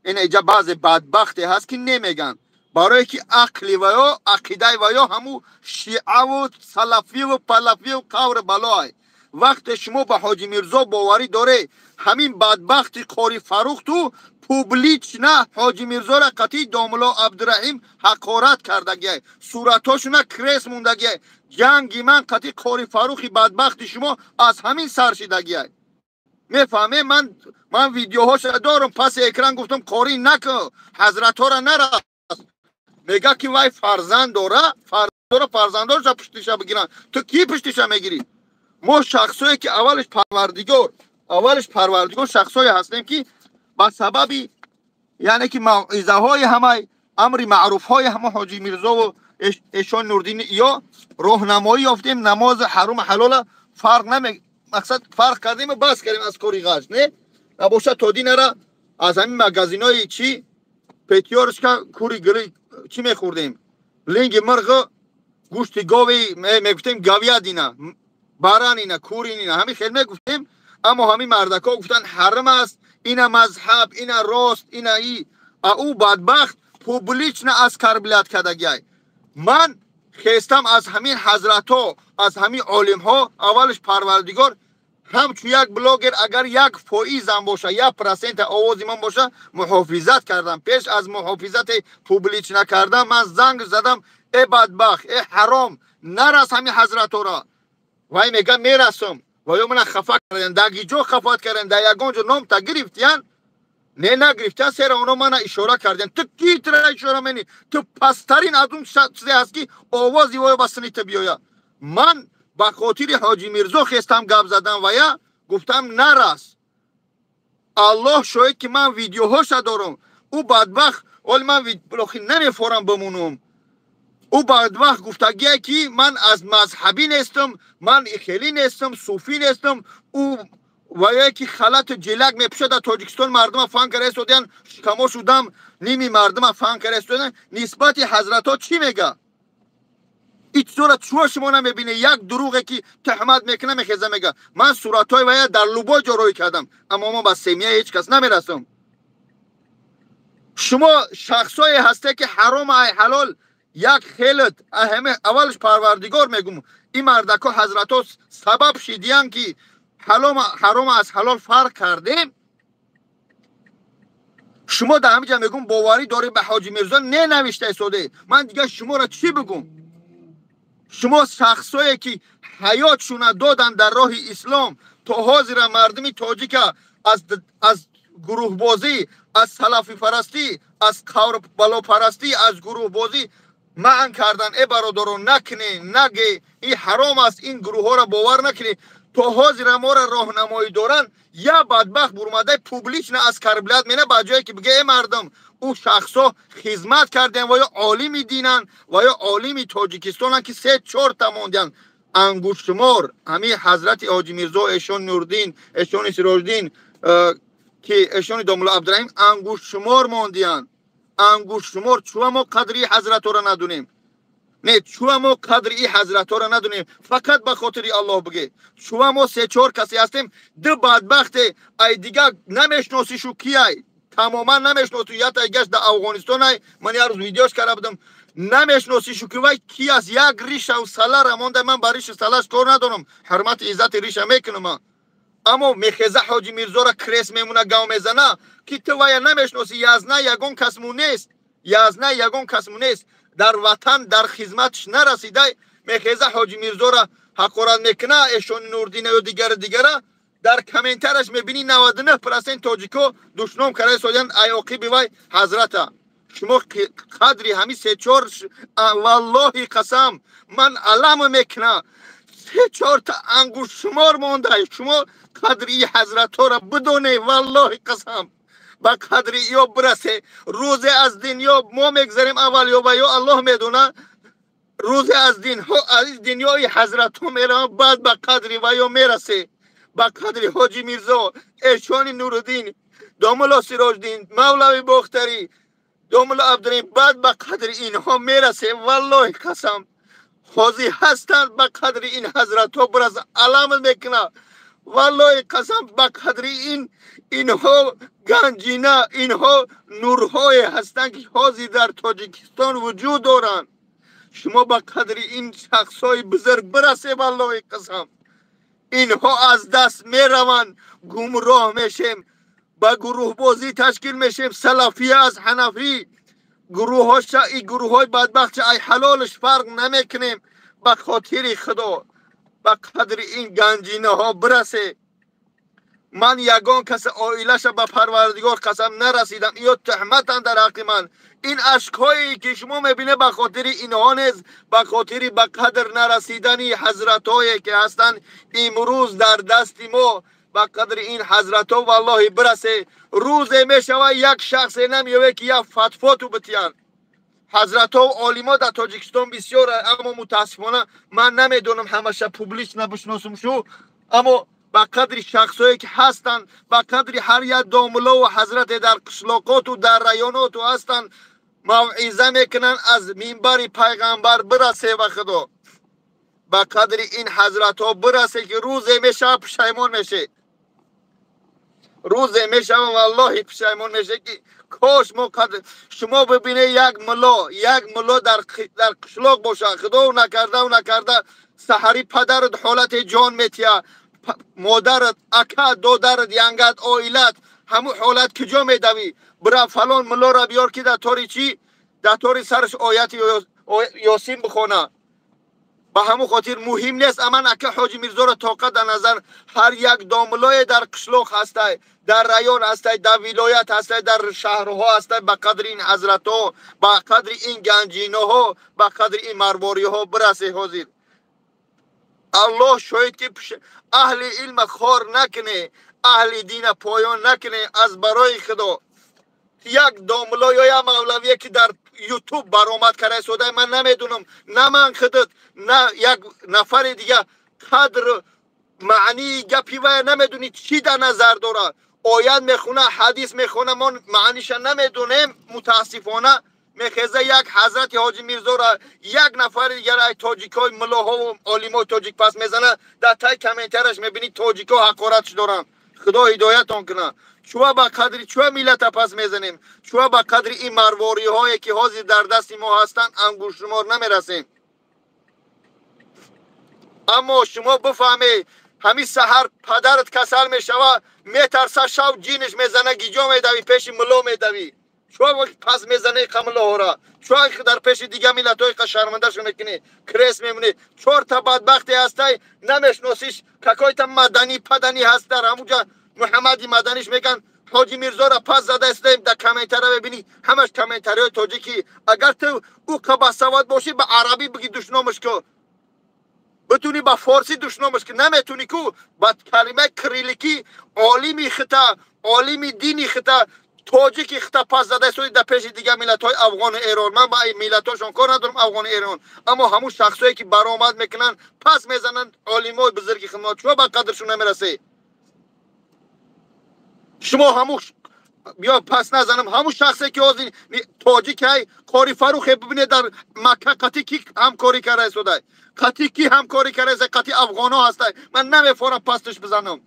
Ин иҷа баъзе бадбахте ҳаст ки немеган. Барое ки ақли ваё, ақидаи ваё ҳаму шиаву салафиву палафиву қаври балоай. Вақте шумо ба Ҳоҷи Мирзо боварӣ доре, ҳамин бадбахти Қори Фарух ту публично Ҳоҷи Мирзора қатъи домулло Абдураҳим ҳақорат кардагиай, суратҳошуна крест мондагиай. Ҷанги ман қатъи Қори Фарухи бадбахти шумо аз ҳамин сар шидагиай. Мефаҳме? Ман видеоҳоша дорам, паси экран гуфтам: «Қорӣ, наку, ҳазратҳора нарас». Мега ки вай фарзанд дора, фарзанд дора, фарзандоша пуштиша бигиранд. Ту кӣ пуштиша мегирӣ? Мо шахсое ки аввалиш Парвардигор, шахсое ҳастем, ки ба сабаби, яъне ки, мавъизаҳои ҳамаи, амри маъруфҳои ҳама Ҳоҷи Мирзову эшон Нурдини ё роҳнамоӣ ёфтем. Намози ҳаруму ҳалола фарқ наме, мақсад, фарқ кардему бас кардем аз кори ғаҷ. Не набошад, то динара аз ҳамин магазинои чи, Пятёрочка, кури гили чӣ мехӯрдем, линги мирғу гӯшти гови мегуфтем, говядина, баранина, куринина, ҳамин хел мегуфтем. Аммо ҳамин мардакҳо гуфтанд, ҳарм аст, ина мазҳаб, ина рост, ина и. А ӯ бадбахт публично оскорблять кардагиай. Ман хестам аз ҳамин ҳазратҳо, аз ҳамин олимҳо, аввалиш Парвардигор, ҳамчун як блогер, агар 1%-ам боша, 1%-а овози ман боша, муҳофизат кардам. Пеш аз муҳофизати публично кардан ман занг задам: «Э бадбахт, э ҳаром, нарас ҳамин ҳазратҳоро». Вай мега: «Мерасам». Ва ё мана хафа кардан, дар ҷо хафат кардан, дар ягон ҷо номта гирифтиян? Не, нагирифтиян. Сера оно мана ишора кардиян. Ту ки тра ишора мени? Ту пасттарин аз он чизе ҳаст, ки овози воё ба синита биёя. Ман ба хотири Ҳоҷи Мирзо хестам, гап задам ва я гуфтам: «Нарас». Аллоҳ шоҳид, ки ман видеоҳоша дорам. Ӯ бадбахт, оли ман намефорам бимонам. Ӯ бадбахт гуфтагие, ки ман аз мазҳабӣ нестам, ман хелӣ нестам, суфӣ нестам. Ӯ вае ки халату ҷилак мепӯшад, дар Тоҷикистон мардума фан кара истодиян, шикамо шудам, ними мардума фан кара истодиян. Нисбати ҳазратҳо чӣ мега? Ин чизора чуво шумо намебинед? Як дурӯғе ки туҳмат мекуна, мехеза, мега. Ман суратҳои вая дар любой ҷо рӯй кардам, аммо мо ба семья ҳеҷ кас намерасам. Шумо шахсое ҳасте, ки ҳаром ай ҳалол як хелат. Аввалш Парвардигор мегум, ин мардако, ҳазратҳо сабаб шидиян, ки ҳаром аз ҳалол фарқ кардем. Шумо дар ҳамиҷа мегум, боварӣ дорӣ ба Ҳоҷи Мирзо, не навишта истоде. Ман дигар шуморо чӣ бигум? Шумо шахсое ки ҳаётшуна додан дар роҳи ислом, то ҳозира мардуми тоҷика аз гурӯҳбозӣ, аз салафипарастӣ, аз қаврбалопарастӣ, аз гурӯҳбозӣ манъ кардан. Э бародаро, накне, наге, ин ҳаром аст, ин гурӯҳҳоро бовар накунед. То ҳозира моро роҳнамоӣ доранд. Я бадбахт бурмадай, публично оскорблять мена, ба ҷое ки биге: «Э мардум, ӯ шахсҳо хизмат кардем ва ё олими динанд, ва ё олими Тоҷикистонанд, ки се чорта мондиянд, ангуштшумор». Ҳамин ҳазрати Ҳоҷи Мирзо, эшон Нурдин, эшони Сироҷдин, ки эшони домулло Абдураҳим, ангуштшумор мондиянд, ангуштшумор. Чува мо қадри ҳазратҳоро надонем? Не, чува мо қадри и ҳазратҳоро надонем? Фақат ба хотири Аллоҳ биге, чува мо се-чор касе ҳастем? Ду бадбахте ай дигар намешносишу кияй, тамоман намешносӣ. Ята гашт дар Афғонистонай, ман як рӯз видеош карда будам, намешносишу ки вай ки аст. Як ришау салара монда. Ман ба ришу салаш кор надорам, ҳурмати иззати риша мекунам. Аммо мехеза, Ҳоҷи Мирзора крест мемуна, гав мезана, ки ту вая намешносӣ. Язна ягон касму нест, язна ягон касму нест, дар ватан дар хизматш нарасидай. Мехеза, Ҳоҷи Мирзора ҳақорат мекуна, эшони Нурдина ё дигару дигара. Дар комментарияш мебинӣ, 99% тоҷико душном карда истодиянд аёқиби вай ҳазрата. Шумо қадри ҳамин се-чор, валлоҳи қасам, ман алам мекунам, се-чорта ангуштшумор монда. Шумо қадри и ҳазратҳоро бидоне. Валлоҳи қасам, ба қадри ё бирасе. Рӯзе аз дунё мо мегзарем аввал ё ва ё Аллоҳ медона. Рӯзе аз динҳо, аз дунёи ҳазратҳо меравам, баъд ба қадри ва ё мерасе, ба қадри Ҳоҷи Мирзо, эшони Нуруддин, домулло Сироҷдин, мавлави Бохтарӣ, домулло Абдурахим, баъд ба қадри инҳо мерасе. Валлоҳи қасам, ҳозир ҳастанд, ба қадри ин ҳазратҳо бираса. Алам мекуна, валлоҳи қасам, ба қадри ин. Инҳо ганҷина, инҳо нурҳое ҳастанд, ки ҳозир дар Тоҷикистон вуҷуд доранд. Шумо ба қадри ин шахсҳои бузург бирасе. Валлоҳи қасам. Инҳо аз даст мераванд, гумроҳ мешем, ба гурӯҳбозӣ ташкил мешем, салафия аз ҳанафӣ, гурӯҳҳоша, и гурӯҳҳои бадбахтша ай ҳалолаш фарқ намекунем. Ба хотири Худо ба қадри ин ганҷинаҳо бирасе. Ман ягон кас оилаша ба Парвардигор қасам нарасидам. Иё туҳматанд дар ҳаққи ман. Ин ашкҳое ки шумо мебинед, ба хотири инҳо нест, ба хотири ба қадр нарасидани ҳазратҳое ки ҳастанд имрӯз дар дасти мо. Ба қадри ин ҳазратҳо валлоҳи бирасе. Рӯзе мешавад, як шахсе намеёве ки як фатвоту битиянд. Ҳазратҳо, олимо дар Тоҷикистон бисёр, аммо мутаассифона ман намедонам ҳамаша публично бишносум шу, аммо ба қадри шахсое ки ҳастанд, ба қадри ҳар як домулову ҳазрате дар қишлоқоту дар районоту ҳастанд, мавъиза мекунанд аз минбари пайғамбар, бирасе. Ба Худо ба қадри ин ҳазратҳо бирасе, ки рӯзе мешава, пушаймон меше. Рӯзе мешава, валлоҳи, пушаймон меше, ки кош мо қадр. Шумо бибине, як мулло дар қишлоқ боша, Худо накарда саҳари падарат ҳолате ҷон метия, модарат, ака, додарат, янгат, оилат, ҳамун ҳолат куҷо медавӣ? Бира, фалон муллоро биёр, ки дар тори чӣ, дар тори сараш ояти Ёсин бихона. Ба ҳамун хотир муҳим нест. Аман ака Ҳоҷи Мирзоро тоқат дар назар, ҳар як домуллое дар қишлоқ ҳастай, дар район ҳастай, дар вилоят ҳастай, дар шаҳрҳо ҳастай, ба қадри ин ҳазратҳо, ба қадри ин ганҷинаҳо, ба қадри ин марвориҳо бирасе. Ҳозир Аллоҳ шоҳид, ки аҳли илма хор накуне, аҳли дина поён накуне. Аз барои Худо, як домулло ё як мавлавие ки дар Ютуб баромад карда истода, ман намедонам, на ман худат, на як нафари дига қадр маънии гапи вая намедонӣ, чӣ дар назар дора. Оят мехона, ҳадис мехона, мо маъниша намедонем. Мутаассифона, мехеза як ҳазрати Ҳоҷи Мирзора, як нафари дигар ай тоҷикҳои муллоҳову олимои тоҷик пас мезана. Дар тай комментарияш мебинӣ, тоҷикҳо ҳақоратш доранд. Худо ҳидоятон кунад. Чува ба қадри чува миллата пас мезанем? Чува ба қадри ин марвориҳое ки ҳозир дар дасти мо ҳастанд, ангуштшумор намерасем? Аммо шумо бифаҳмед, ҳамин саҳар падарат касал мешава, метарса, шав ҷиниш мезана, гиҷо медавӣ? Пеши мулло медавӣ. Чува пас мезанӣ қамлоҳора? Чува дар пеши дига миллатҳои шармандашо мекунӣ, крест мемонӣ? Чорта бадбахте ҳастай, намешносиш, какой-то Маданӣ паданӣ ҳаст дар ҳамуҷа, Муҳаммади Маданиш меган. Ҳоҷи Мирзора пас зада истоем. Дар комментария мебинӣ, ҳамаш комментариҳои тоҷикӣ. Агар ту ӯ қабасавод бошӣ, ба арабӣ биги, душномаш ку, битунӣ ба форсӣ душномаш ку. Наметунӣ ку, ба калимаи кирилликӣ олими хита, олими дини хита, тоҷики хита пас зада истоди дар пеши дигар миллатҳои Афғону Эрон. Ман ба миллатҳошон кор надорам, Афғону Эрон, аммо ҳамун шахсое ки баромад мекунанд, пас мезананд олимои бузурги хидмат. Чува ба қадршон намерасед шумо? Ҳамун биё пас назанам, ҳамун шахсе ки ҳозир тоҷикай, Қори Фарухе бибинед, дар Макка қати ки ҳамкорӣ карда истодай, қати ки ҳамкорӣ карда истодай? Қати афғоно ҳастай. Ман намефорам пасташ бизанам,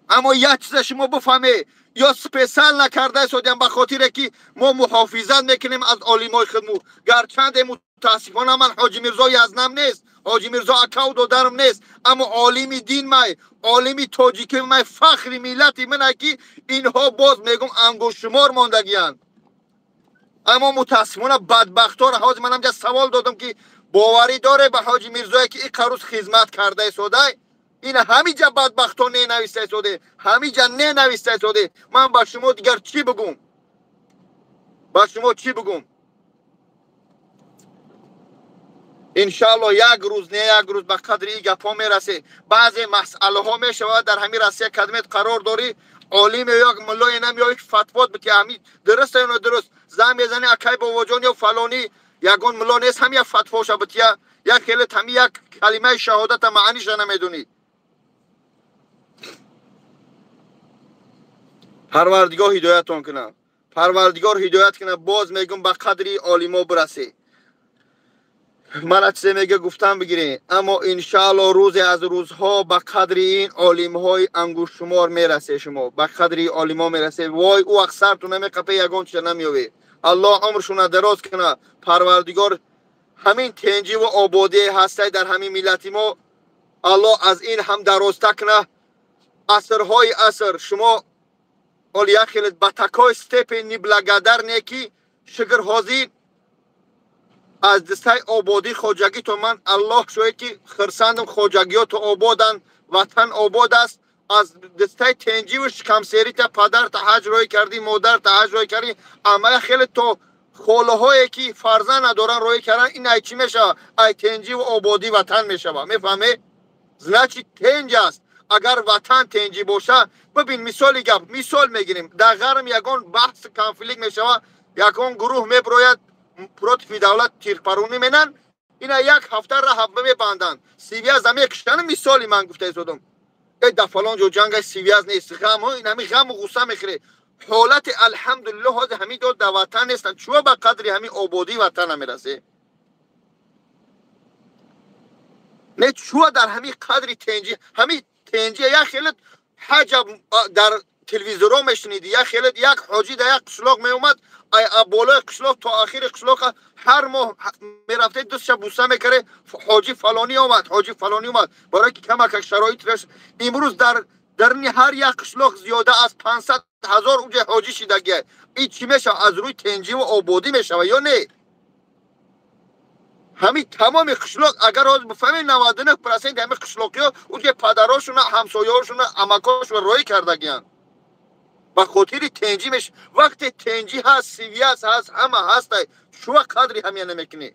аммо як чиза шумо бифаҳмед: ё специально накарда истодиам, ба хотире ки мо муҳофизат мекунем аз олимои худму. Гарчанде мутаассифона ман Ҳоҷи Мирзо язнам нест, Ҳоҷи Мирзо акаву додарам нест, аммо олими дин май, олими тоҷики май, фахри миллати мана, ки инҳо, боз мегум, ангуштшумор мондагиянд. Аммо мутаассифона бадбахтора ҳозир ман ҳамҷа савол додам, ки боварӣ доре ба Ҳоҷи Мирзое, ки ин қарӯз хизмат карда истодай? Ин ҳамиҷа бадбахто ненависта истоде, ҳамиҷа ненависта истоде. Ман ба шумо дигар чӣ бигум? Ба шумо чӣ бигум? Иншаалло, як рӯз не як рӯз ба қадри ин гапҳо мерасед. Баъзе масъалаҳо мешавад, дар ҳамин Россия кадмет қарор дорӣ, олиме ё муллое намеёи, ки фатвот бити, ҳами дуруст ё нодуруст. Зан мезани, акай бобоҷон ё фалонӣ, ягон мулло нест, ҳам як фатвоша бития? Як хеле ҳами як калимаи шаҳодата маъниша намедонӣ. Парвардигор ҳидоятон кунад, Парвардигор ҳидоят кунад. Боз мегум, ба қадри олимо бирасед. Мана чизе мега, гуфтан бигирем, аммо иншаалло, рӯзе аз рӯзҳо ба қадри ин олимҳои ангуштшумор мерасе. Шумо ба қадри олимо мерасе. Вой, ӯ вақт сарту намеқапе, ягон чиза намеёве. Аллоҳ умршуна дароз кунад. Парвардигор ҳамин тенҷиву ободие ҳастай дар ҳамин миллати мо. Аллоҳ аз ин ҳам дарозта кна. Асрҳои аср шумо ол як хеле ба такой степени неблагодарне ки шукр ҳозир аз дастаи ободӣ хоҷагитон ман Аллоҳ шоҳид ки хирсандам, хоҷагиёту ободанд, ватан обод аст. Аз дастаи тенҷиву шикамсерита падарта ҳаҷ рӯй кардӣ, модарта ҳаҷ рӯй кардӣ, амма хеле то холаҳое ки фарзанд надоранд рӯй карданд. Ин ай чӣ мешавад? Ай тенҷиву ободӣ ватан мешавад. Мефаҳмед? Значит тенҷ аст. Агар ватан тенҷӣ боша, бибин мисоли гап, мисол мегирем. Дар ғарм ягон баҳс конфликт мешавад, ягон гурӯҳ меброяд против давлат тирпарунӣ менанд, ина як ҳафта раҳ мебанданд, связа мекушанд. Мисоли ман гуфта истодам. Э дар фалон ҷо ҷанга связ нест, ғам, ин ҳамин ғаму ғусса мехӯре. Ҳолати алҳамдулиллоҳ ҳозир ҳамин дод дар ватан нестанд. Чӯ ба қадри ҳамин ободии ватан намерасе? Не чӯ дар ҳамин қадри тенҷӣ, ҳамин тенҷӣ як хеле ҳаҷа дар телевизорҳо мешуниди, як хеле як ҳоҷӣ дар як қишлоқ меомад, болои қишлоқ то охири қишлоқ ҳар моҳ мерафте дустша буса мекарде, ҳоҷӣ фалонӣ омад, ҳоҷӣ фалонӣ омад, барои ки камакак шароит. Имрӯз дар дарни ҳар як қишлоқ зиёда аз 500 000 уҷа ҳоҷӣ шидагия. Ин чӣ мешавад? Аз рӯи тенҷиву ободӣ мешавад ё не? Ҳамин тамоми қишлоқ агар ҳозир бифаҳмед, 99% ҳамин қишлоқиҳо уҷа падарошуна, ҳамсояҳошуна, амакошуна роҳӣ кардагиянд ба хотири тенҷӣ меш. Вақте тенҷӣ ҳаст, связ ҳаст, ҳама ҳастай, шуа қадри ҳамия намекунӣ?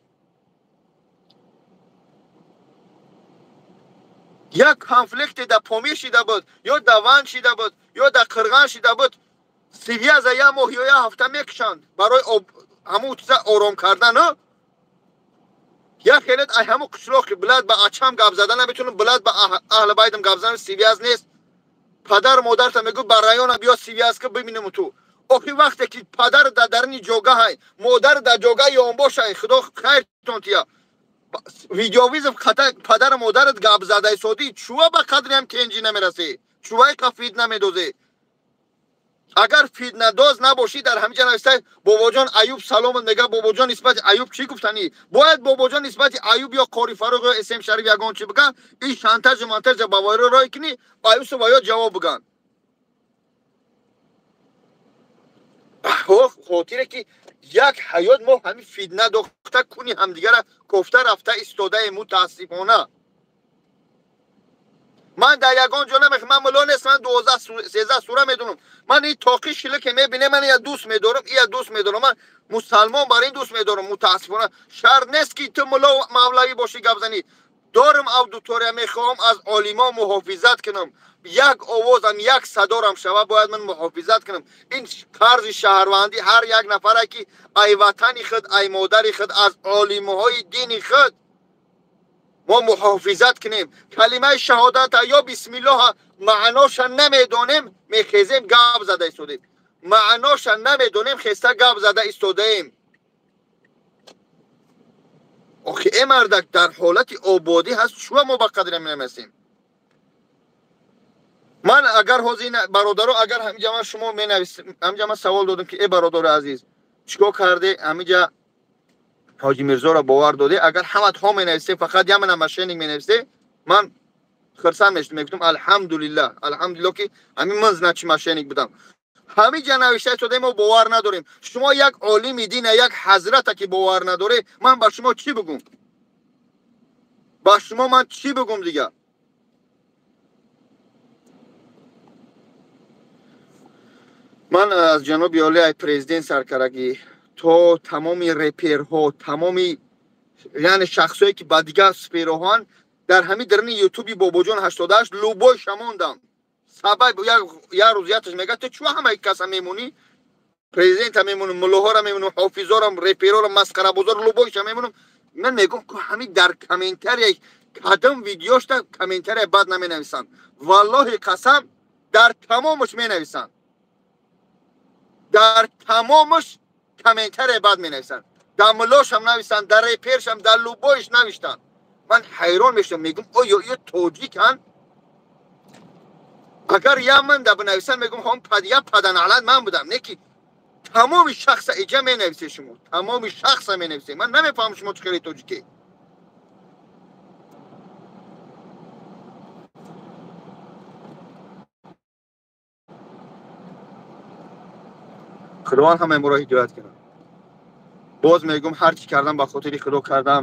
Як конфликте дар Помир шида буд, ё дар Ванҷ шида буд, ё дар Қирған шида буд, связа як моҳ ё як ҳафта мекушанд барои ҳамун чиза ором кардан. Як хелет ай ҳамун қишлоқи билад ба ачам гап зада наметунам, билад ба аҳли байдам гап зана, связ нест. Падар модарта мегӯ ба района биё связ ка бибинем ту. Охи вақте ки падар дар дарни ҷогаҳай, модар дар ҷогаҳ ёнбошай, худо хайртон тия, видеовызов падару модарат гап задаи содӣ, чӯа ба қадри ҳам тенҷӣ намерасӣ? Чӯаи қа фитна медозӣ? Агар фитнадоз набошӣ, дар ҳамин ҷа навистай бобоҷон Аюб саломат мега. Бобоҷон нисбати Аюб чӣ гуфтанӣ? Бояд бобоҷон нисбати Аюб ё Қори Фаруқ ё Эсем Шариф ягон чӣ биган, ин шантажу мантажа ба вайро рой кунӣ, аюсу ваё ҷавоб биган. Хотире ки як ҳаёт мо ҳамин фитна дохта куни ҳамдигара кофта рафта истодаем. Мутаассифона ман дар ягон ҷо намехоҳам, ман мулло нестам, ман 12 13 сура медонам. Ман ин тоқи шиле ки мебинем, ман я дӯст медорам, ия дӯст медорам, ман мусалмон бар ин дӯст медорам. Мутаассифона шарт нест ки ту мулло мавлавӣ бошӣ гап занӣ. Дорам аудитория, мехоҳам аз олимо муҳофизат кунам. Як овозам, як садорам шава, бояд ман муҳофизат кунам. Ин қарзи шаҳрвандӣ ҳар як нафаре ки ай ватани худ, ай модари худ, аз олимҳои дини худ мо муҳофизат кунем. Калимаи шаҳодата ё бисмиллоҳа маъноша намедонем, мехезем гап зада истодем. Маъноша намедонем, хеста гап зада истодаем. Охи э мардак дар ҳолати ободӣ ҳаст, чӯа мо ба қадри намерасем? Ман агар ҳозир бародаро, агар ҳаминҷа ман шумо менависем, ҳаминҷа ман савол додам ки э бародари азиз, чикор карде ҳаминҷа ҳоҷи Мирзоро бовар доде? Агар ҳамат ҳо менависе, фақат ямана мошенник менависе, ман хирсанд мешудам, мегуфтам алҳамдулиллаҳ, алҳамдулиллаҳ ки ҳамин ман значи мошенник будам. Ҳамин ҷа навишта истодаем, мо бовар надорем. Шумо як олими дина, як ҳазрата ки бовар надоре, ман ба шумо чӣ бигӯм? Ба шумо ман чӣ бигӯм дигар? Ман аз ҷаноби олӣ ай президент саркарагӣ то тамоми реперҳо, тамоми яъне шахсое ки ба дигар сфераҳоанд, дар ҳамин дарни ютуби бобоҷон 88 любой шамондам. Сабаб як рӯз яташ мега ту чӯ ҳамаи каса мемонӣ? Президента мемонам, муллоҳоро мемонам, ҳофизорам, реперорам, масхарабозор, любойша мемонам. Ман мегӯм ку ҳамин дар комментария кадом видеошта комментария бад наменависанд. Валлоҳи қасам дар тамомаш менависанд. Дар тамомаш комментария бад менависанд. Дар муллошам нависанд, дар репершам, дар любойш навиштанд. Ман ҳайрон мешавам, мегӯм оё ё тоҷиканд? Агар я ман да бинависанд, мегӯм ҳом я паданалат ман будам. Не ки тамоми шахса иҷа менависе шумо, тамоми шахса менависе. Ман намефаҳмам шумо чӣ хеле тоҷике. Худованд ҳамаи моро ҳидоят кунад. Боз мегӯм, ҳар чӣ кардам ба хотири Худо кардам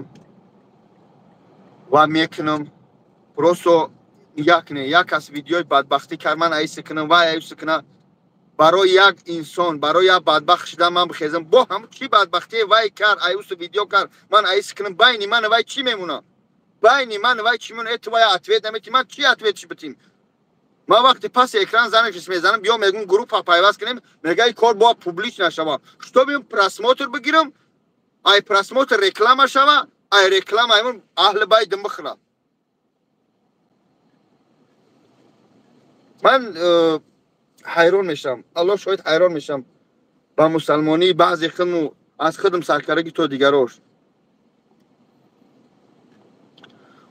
ва мекунам. Просто як не, як кас видеои бадбахтӣ кард, ман айси кунам, вай айси кунам. Барои як инсон, барои як бадбахт шудан ман бихезам, бо ҳам чӣ бадбахтие вай кард, айусу видео кард, ман айси кунам, байни ман вай чӣ мемонам? Байни ман вай чӣ мемонам? Э ту вай ответ наметӣ, ман чӣ ответ чӣ битим? Ман вақти паси экран занашис мезанам, биё мегӯм группа пайваст кунем, мега ин кор бояд публично шава. Чтобы просмотр бигирам, ай просмотр реклама шава, ай реклама аймон аҳли байдим бихӯрам. Ман ҳайрон мешавам, Аллоҳ шоҳид, ҳайрон мешавам ба мусалмонии баъзе худму аз худм саркарагӣ то дигарош.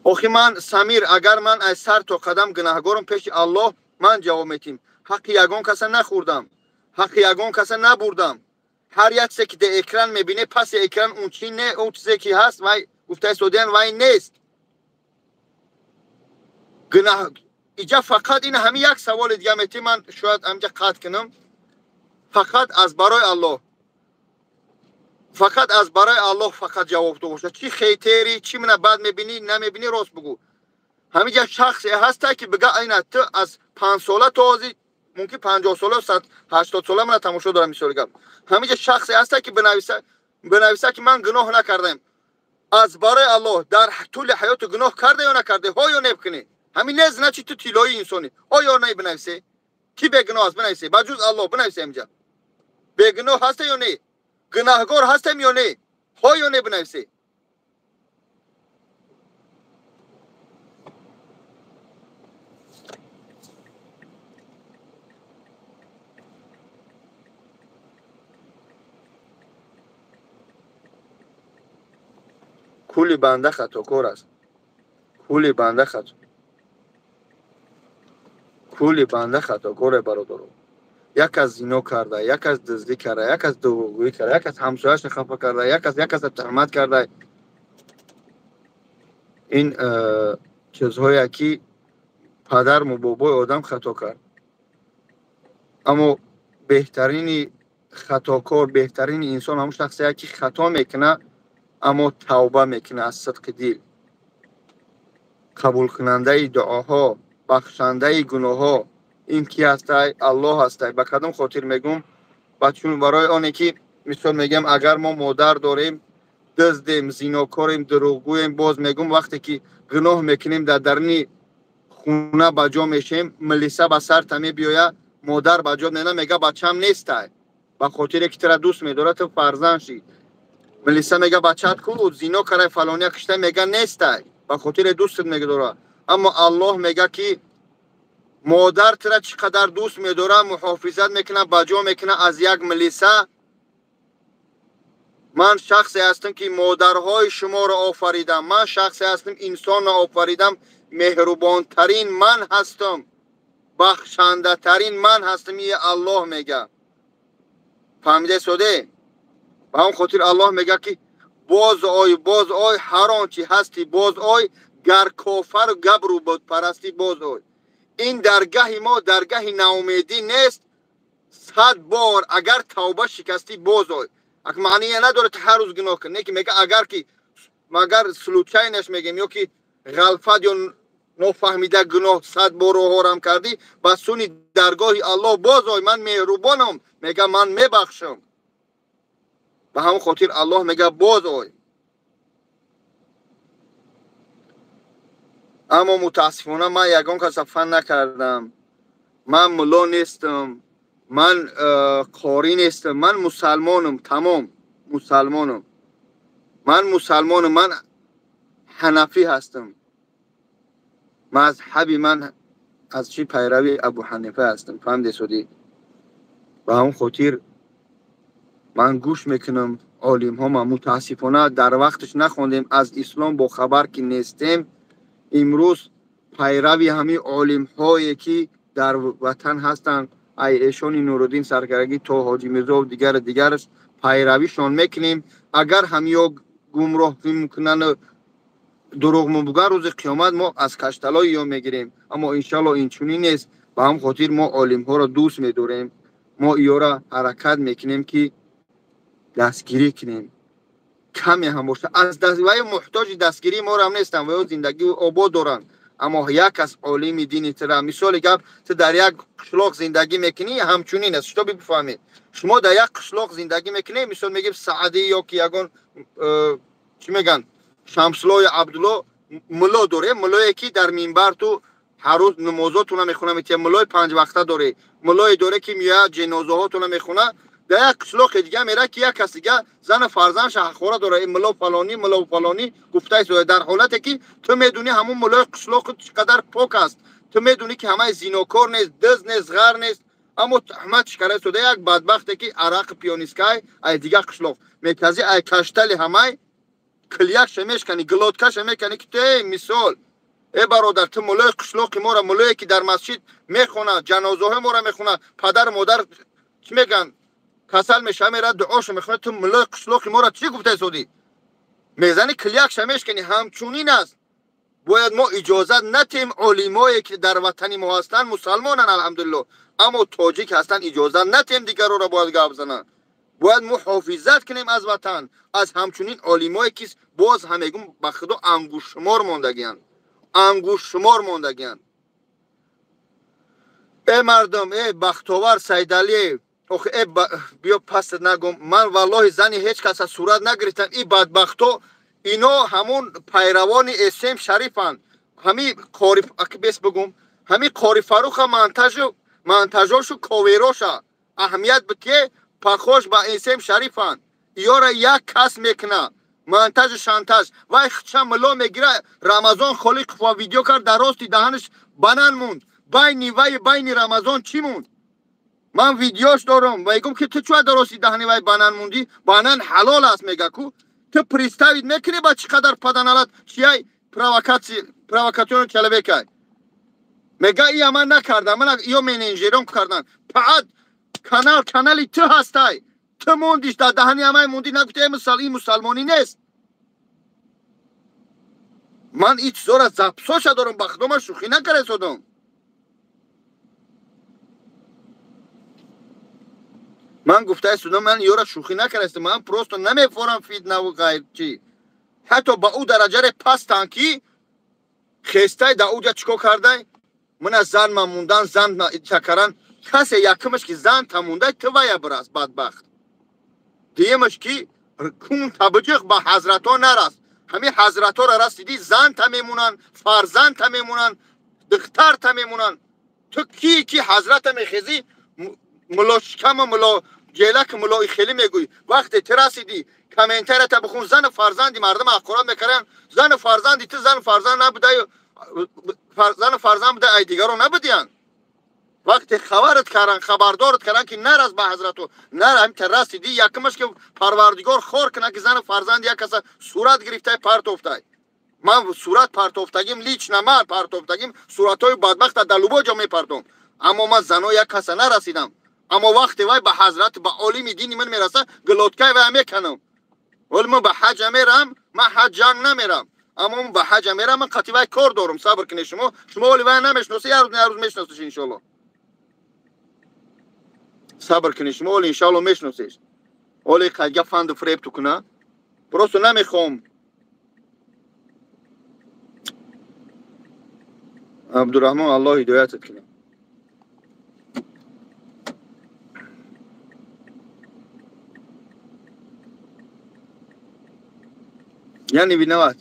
Охи ман Самир, агар ман аз сар то қадам гунаҳгорам пеши Аллоҳ, ман ҷавоб метим. Ҳаққи ягон каса нахӯрдам, ҳаққи ягон каса набурдам. Ҳар як чизе ки дар экран мебинӣ, паси экран он чи не, он чизе ки ҳаст, вай гуфтаи содиян, вай нест. Гунаҳ иҷа фақат ин ҳамин як саволи дига метим, ман шояд ҳамҷа қатъ кунам. Фақат аз барои Аллоҳ, фақат аз барои Аллоҳ фақат ҷавоб то бошад. Чӣ хейтери, чӣ мана бад мебинӣ, намебинӣ, рост бугӯ. Ҳаминҷа шахсе ҳаста ки бига айна ту аз 5 сола то ҳозир, мумкин 50 сола, 80 сола мана тамошо дорам, мисоли гап. Ҳаминҷа шахсе ҳаста ки бинависа ки ман гуноҳ накардам. Аз барои Аллоҳ дар тӯли ҳаёту гуноҳ карда ё накарда? Ҳо ё не бикунӣ. Ҳамин не, значит ту тиллоии инсонӣ. Ҳо ё не бинависе. Ки бегуноҳ аст, бинависе. Ба ҷуз Аллоҳ бинависе ҳаминҷа. Бегуноҳ ҳаста ё не? Гунаҳгор ҳастем ё не? Ҳо ё не бинависе. Кулли банда хатокор аст. Кулли банда хато. Кулли банда хатокоре, бародаро. Як кас зино карда, як кас дуздӣ карда, як кас дурӯғгӯӣ карда, як кас ҳамсояашро хафа карда, як кас туҳмат карда. Ин чизҳое ки падарму бобои одам хато кард. Аммо беҳтарини хатокор, беҳтарини инсон ҳамон шахсе ки хато мекунад, аммо тавба мекунад аз сидқи дил. Қабулкунандаи дуоҳо, бахшандаи гуноҳҳо ин ки ҳастай? Аллоҳ ҳастай. Ба кадом хотир мегӯм? Ба чун барои оне ки мисол мегӯям, агар мо модар дорем, дуздем, зинокорем, дурӯғгӯем, боз мегӯм, вақте ки гуноҳ мекунем, дар даруни хуна ба ҷо мешем, милиса ба сарта мебиёяд, модар ба ҷо мена мега бачам нестай. Ба хотире ки тура дӯст медорад, ту фарзанд шӣ. Милиса мега бачат ку, зино карай, фалония киштай, мега нестай. Ба хотире дӯстат медорад. Аммо Аллоҳ мега ки модар тура чӣ қадар дӯст медорад, муҳофизат мекунад, ба ҷо мекунад аз як милиса. Ман шахсе ҳастам ки модарҳои шуморо офаридам, ман шахсе ҳастам инсонро офаридам, меҳрубонтарин ман ҳастам, бахшандатарин ман ҳастам, и Аллоҳ мега. Фаҳмида соде? Ба ҳамон хотир Аллоҳ мега ки боз ой, боз ой, ҳар он чи ҳастӣ боз ой, гар кофару габру бутпарастӣ боз ой. Ин даргаҳи мо даргаҳи наумедӣ нест. 100 бор агар тавба шикастӣ боз ой. Ак маъние надорад ҳар рӯз гуноҳ кун, не ки мега агар ки магар случайно ш мегем ё ки ғалфат ё нофаҳмида гуноҳ 100 бор роҳорам кардӣ, ба суни даргоҳи Аллоҳ боз ой, ман меҳрубонам, мега ман мебахшам. Ба ҳамон хотир Аллоҳ мега боз ой. Аммо мутаассифона ман ягон каса фан накардам. Ман мулло нестам, ман қорӣ нестам, ман мусалмонам, тамом, мусалмонам. Ман мусалмонам, ман ҳанафӣ ҳастам. Мазҳаби ман аз чӣ пайрави Абу Ҳанифа ҳастам, фаҳмиде содӣ? Ба ҳамон хотир ман гӯш мекунам олимҳо. Ма мутаассифона дар вақташ нахондем, аз ислом бохабар ки нестем. Имрӯз пайрави ҳамин олимҳое ки дар ватан ҳастанд, ай эшони Нуруддин Саркарагӣ то Ҳоҷи Мирзов дигару дигараш пайравишон мекунем. Агар ҳамиё гумроҳ мекунанд, дурӯғ мебуган, рӯзи қиёмат мо аз кашталои ё мегирем. Аммо иншалло инчунин нест. Ба ҳамон хотир мо олимҳоро дӯст медорем. Мо иёра ҳаракат мекунем, ки дастгирӣ кунем, каме ҳам бошад. Аз вай муҳтоҷи дастгирии моро ҳам нестанд, ва ё зиндагӣ обод доранд. Аммо як аз олими дини тира, мисоли гап, ту дар як қишлоқ зиндагӣ мекунӣ, ҳамчунин аст, шуто бифаҳмед. Шумо дар як қишлоқ зиндагӣ мекунӣ, мисол мегӯем Саъдӣ ё ки ягон чӣ мегӯянд, Шамсуллои Абдулло мулло доре, муллое ки дар минбар ту ҳар рӯз намозотона мехона, метия муллои панҷвақта доре, муллое доре ки меояд ҷанозаҳотона мехона. Дар як қишлоқи дига мера ки як кас дига зану фарзандша ҳақора дора, ин мулло фалонӣ, мулло фалонӣ гуфта истода, дар ҳолате ки ту медонӣ ҳамун муллои қишлоқи чӣ қадар пок аст, ту медонӣ ки ҳамаи зинокор нест, дыз нест, ғар нест, аммо туҳмат чӣ кара истода як бадбахте ки арақи пионискай ай дига қишлоқ мекази, ай каштали ҳамай килякша мешкани, глоткаша мекани, ки ту эй мисол, э бародар, ту муллои қишлоқи моро, муллое ки дар масҷид мехонад, ҷанозаҳои моро мехонад, падару модар чӣ мегӯянд, касал мешава, мерад дуошо мехонад, ту муллои қишлоқи моро чӣ гуфта истодӣ? Мезани килякша мешкани. Ҳамчунин аст, бояд мо иҷозат натем олимое ки дар ватани мо ҳастанд, мусалмонанд алҳамдулилло, аммо тоҷик ҳастанд, иҷозат натем дигарора бояд гап зананд. Бояд муҳофизат кунем аз ватан, аз ҳамчунин олимое ки боз ҳам мегӯм, ба худо ангуштшумор мондагианд, ангуштшумор мондагианд. Э мардум, э Бахтовар Сайдалиев, охи э биё паст нагум, ман валлоҳи зани ҳеҷ каса сурат нагирифтам. И бадбахто ино ҳамун пайравони эсем Шарифанд. Ҳами қори бес бигум, ҳами қори Фаруха монтажошу ковероша аҳамият битие, пахош ба эсем Шарифанд. Иёра як кас мекуна монтажу шантаж. Вай хча мило мегира. Рамазон Холиқов ва видео кард, дар рости даҳанаш банан монд. Байни вай байни Рамазон чӣ монд? Ман видеош дорам. Мегӯм ки ту чӯа дар рости даҳани вай банан мондӣ? Банан ҳалол аст, мега ку. Ту представить мекунӣ ба чӣ қадар паданалат чияй провокационный человекай. Мега ия ман накардам, ман ё менеҷером кардан. Паат канал канали ту ҳастай. Ту мондиш дар даҳани ҳамай мондӣ, нагуфти ин мусалмонӣ нест. Ман ин чизора запсоша дорам, ба худо ман шӯхӣ накарда. Ман гуфта истодам, ман ёра шӯхӣ накарда, ман просто намефорам фитнаву ғайр чӣ. Ҳатто ба ӯ дараҷаре пастанд ки хестай дар ӯ ҷа чӣ кор кардай? Мана зан ма мондан, зан чакаран. Касе якумаш ки зан та мондай, ту вая бирас бадбахт. Дуюмаш ки кун табиҷиқ ба ҳазратҳо нарас. Ҳамин ҳазратҳоро расидӣ, зан та мемонанд, фарзанд та мемонанд, духтар та мемонанд. Ту ки ки ҳазрата мехезӣ, мулошикама муло ҷелак мулои хеле мегӯӣ. Вақте ту расидӣ, комментарията бихун, зану фарзанди мардум ҳақорат мекарданд, зану фарзанди ту зану фарзанд набудаю, зану фарзанд буда ай дигаро набудиянд. Вақте хабарат кардан, хабардорат кардан ки нарас ба ҳазрату, нара ҳамин та расидӣ, якумаш ки Парвардигор хор кунад ки зану фарзанди як каса сурат гирифтай партофтай. Ман сурат партофтагим, лично ман партофтагим, суратҳои бадбахта дар любой ҷо мепартом. Аммо ман занои як каса нарасидам. Аммо вақте вай ба ҳазрат, ба олими дини ман мераса, глоткаи вай меканам. Вале ман ба ҳаҷа мерам, ман ҳаҷ ҷанг намерам. Аммо ман ба ҳаҷа мерам, ман қатъи вай кор дорам. Сабр кунед шумо. Шумо оли вай намешиносед, як рӯз, як рӯз мешиносед иншоалло. Сабр кунед шумо, оли иншоалло мешиносед. Оли қайдга фанду фиреб ту куна. Просто намехоҳам. Абдурраҳмон, Аллоҳ ҳидоятат кунад. Я не виноват.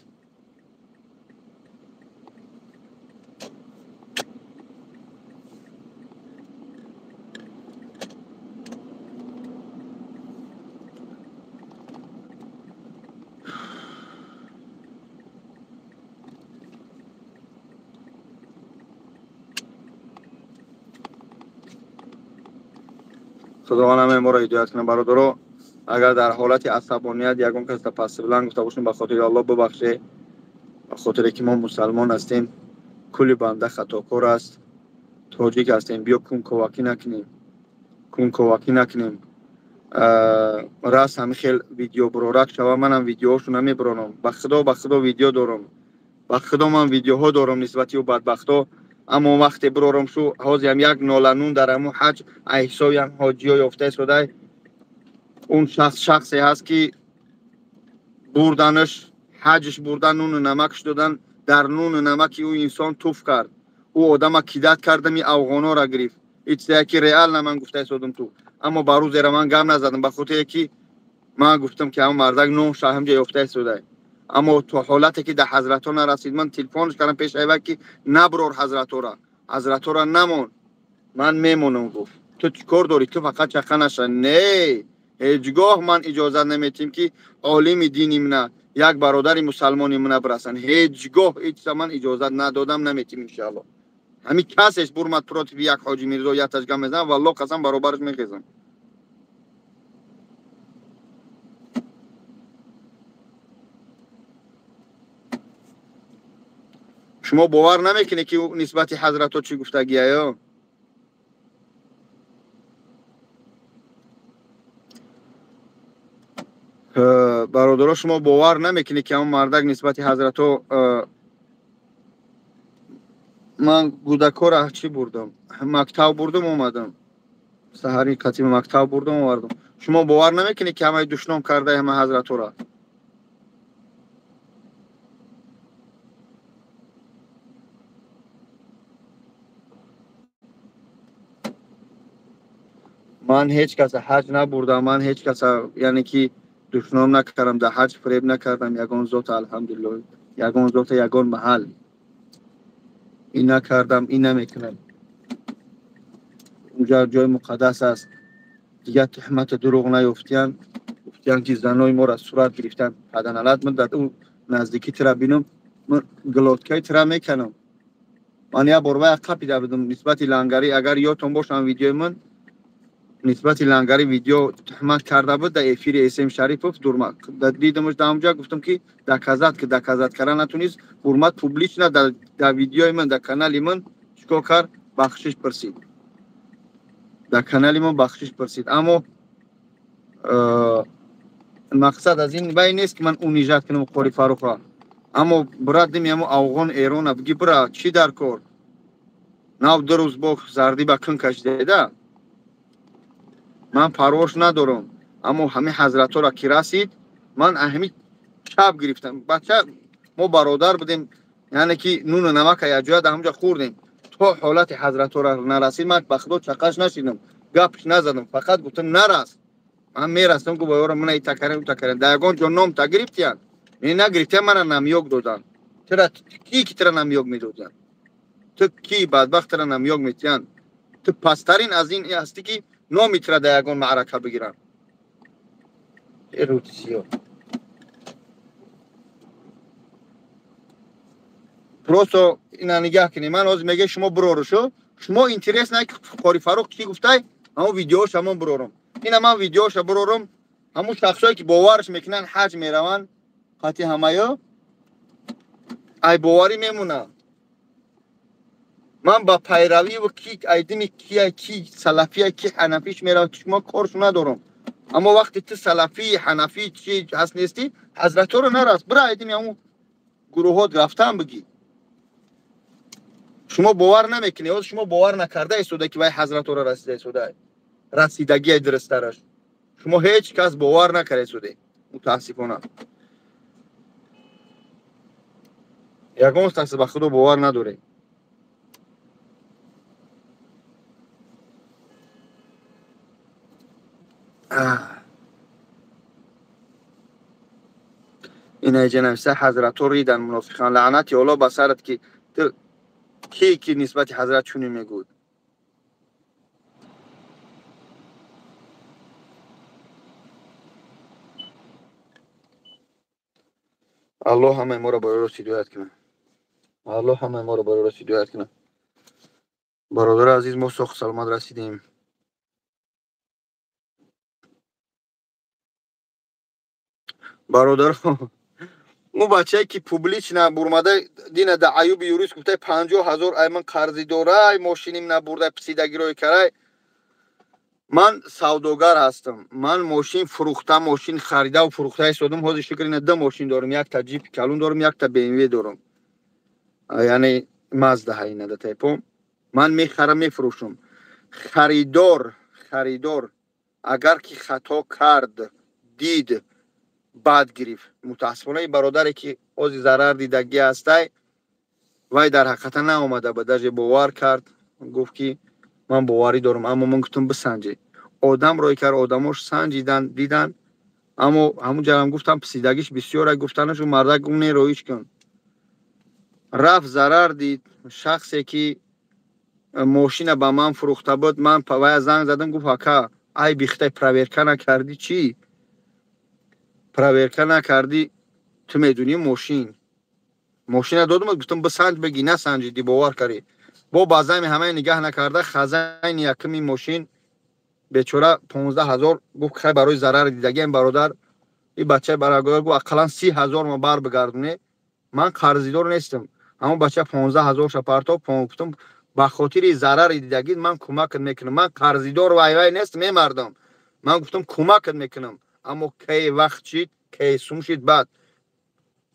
Худованд ҳамаи моро ҳидоят кунад, бародаро. Агар дар ҳолати асабоният ягон кас дар пасти баланд гуфта бошем, ба хотири Аллоҳ бубахше, ба хотире ки мо мусалмон ҳастем, кулли банда хатокор аст, тоҷик ҳастем, биё кунковакӣ накунем, кунковакӣ накунем. Рас ҳамин хел видео бурорак шава, манам видеоҳошо намебуронам. Ба худо, ба худо видео дорам, ба худо ман видеоҳо дорам нисбати ӯ бадбахто. Аммо вақте бирорам шу ҳозирам як нола нун дар ҳамун ҳаҷ ай ҳисоби ҳам ҳоҷиё ёфта истодай. Он шахс шахсе ҳаст ки бурданаш ҳаҷш бурдан, нуну намакш додан, дар нуну намаки ӯ инсон туф кард. Ӯ одама кидат кардами афғонора гирифт. Ин чизе ки реально ман гуфта истодам ту. Аммо ба рӯзера ман гап назадам, ба хотире ки ман гуфтам ки ҳамон мардак нон шаҳмҷа ёфта истодай. Аммо то ҳолате ки дар ҳазратҳо нарасид, ман телефонш кардам пеш айва ки наброр ҳазратҳора, ҳазратҳора намон, ман мемонам. Гуфт ту чӣ кор дорӣ, ту фақат чақа наша. Не, ҳеҷ гоҳ ман иҷозат наметиҳем ки олими дини мана, як бародари мусалмони мана бирасанд. Ҳеҷ гоҳ ҳеҷ ман иҷозат надодам, наметиҳем иншааллоҳ. Ҳамин касеш бурмад против як ҳоҷи Мирзо якташ гап мезанам, валлоҳ қасам баробараш мехезам. Шумо бовар намекунед ки нисбати ҳазратҳо чӣ гуфтагиаё? Бародаро, шумо бовар намекунед ки ҳамон мардак нисбати ҳазратҳо. Ман гудакора чӣ бурдам? Мактаб бурдам, омадам. Саҳари қатима мактаб бурдам, овардам. Шумо бовар намекунед ки ҳамаи душном кардаи ҳама ҳазратҳоро? Ман ҳеҷ каса ҳаҷ набурдам, ман ҳеҷ каса яъне ки душном накардам, дар ҳаҷ фиреб накардам ягон зота, алҳамдулиллоҳ, ягон зота, ягон маҳал ин накардам, ин намекунам. Унҷа ҷои муқаддас аст. Дигар туҳмату дурӯғ наёфтиян. Гуфтиян ки занои моро сурат гирифтан. Паданалат, ман дар ӯ наздикӣ тира бинам, ман глоткаи тира меканам. Ман як бор вая қапида будам нисбати лангарӣ, агар ёдтон бошам видеои ман нисбати лангари видео туҳмат карда буд дар эфири СМ Шарипов. Дидамш дар ҳамҷа, гуфтам ки доказат ки доказат карда натунист, ҳурмат публично дар видеои ман, дар канали ман чикор кард? Бахшиш пурсид. Дар канали ман бахшиш пурсид. Аммо мақсад аз ин вай нест ки ман унижать кунам Қори Фарруха. Аммо брат дими ҳамо афғон эрона биги бира чӣ дар кор? Нав ду рӯз бо зардӣ ба кун кашидаеда. Ман парвош надорам, аммо ҳамин ҳазратҳоро ки расид, ман ҳамин чап гирифтам. Бача, мо бародар будем, яъне ки нуну намака якҷоя дар ҳамҷа хӯрдем. То ҳолати ҳазратҳоро нарасид, ман ба худо чақаш нашидам, гапш назадам, фақат гуфтам нарас. Ман мерасам, гу ба ёра мана ита карем, ута карем. Дар ягон ҷо ном та гирифтиян? Не, нагирифтиян, мана намёк доданд. Тира ки ки тира намёк медоданд? Ту ки бадбахт тира намёк метиҳанд? Ту пасттарин аз ин ҳастӣ ки номи тира дар ягон маърака бигирам. Эрутсиё. Просто ина нигаҳ кунед. Ман ҳозир мегӯям шумо бирору. Шумо интерес на ки Қори Фаррух чӣ гуфтай, ҳамон видеош ҳамон бирорум. Ина ман видеоша бирорум, ҳамон шахсое ки боварш мекунанд ҳаҷ мераванд, қати ҳамаё ай боварӣ мемонанд. Ман ба пайравӣ ва ки айдини ки ай ки салафия ки ҳанафиш меравад, шумо корш надорам. Аммо вақте ту салафӣ ҳанафӣ чи ҳаст нестӣ, ҳазратҳоро нарас, бира айдини ҳамон гурӯҳот рафтан бигӣ. Шумо бовар намекунед, ҳозир шумо бовар накарда истода ки вай ҳазратҳоро расида истода, расидагиай дурусттараш. Шумо ҳеҷ кас бовар накарда истоде, мутаассифона. Ягон кас ба худо бовар надоред. Ина иҷа нависта ҳазратҳо ридан мунофиқан, лаънати Аллоҳ ба сарат ки ту ки ки нисбати ҳазрат чунин мегӯд. Аллоҳ ҳамаи моро барои рост ҳидоят кунад. Аллоҳ ҳамаи моро барои рост ҳидоят кунад. Бародари азиз, мо соҳ саломат расидем. Бародаро, ӯ бачае ки публично бурмада дина да Аюби юрист гуфтай 50 000 ай ман қарзи дорай, мошиним набурдай, писидагирои карай. Ман савдогар ҳастам. Ман мошин фурӯхта, мошин харидаву фурӯхта истодам. Ҳозир шукр ина ду мошин дорам, якта ҷип калон дорам, якта БМВ дорам. Яъне Мазда ҳайна да тайпо. Ман мехарам, мефурӯшам. Харидор агар ки хато кард, дид, бад гирифт. Мутаассифона ин бародаре ки ози зарар дидагӣ ҳастай, вай дар ҳақиқата наомада ба даже бовар кард, гуфт ки ман боварӣ дорам, аммо ман гуфтам бисанҷе. Одам рой кард, одамош санҷидан, дидан, аммо ҳамун ҷарам гуфтам писидагиш бисёра, гуфтанашу мардак гуфт не, роиш кун. Рафт зарар дид. Шахсе ки мошина ба ман фурӯхта буд, ман вая занг задам, гуфт ака, ай бихтай проверка накардӣ чӣ? Проверка накардӣ, ту медунӣ мошин. Мошина додам, гуфтам бисанҷ, бигӣ насанҷидӣ, бовар карӣ. Бо баъзами ҳамаи нигаҳ накарда, хазайни якуми мошин бечора 15 000 гуфт, хай барои зарари дидагӣ ин бародар, ин бачаи бародар гуфт ақаллан 30 000 ма бар бигардоне, ман қарздор нестам. Ҳамон бача 15 000-ша партоб, гуфтам ба хотири зарари дидагӣ ман кӯмакат мекунам, ман қарздор вай-вай нестам, э мардум. Ман гуфтам кӯмакат мекунам, аммо кай вақт шид, кай сум шид, баъд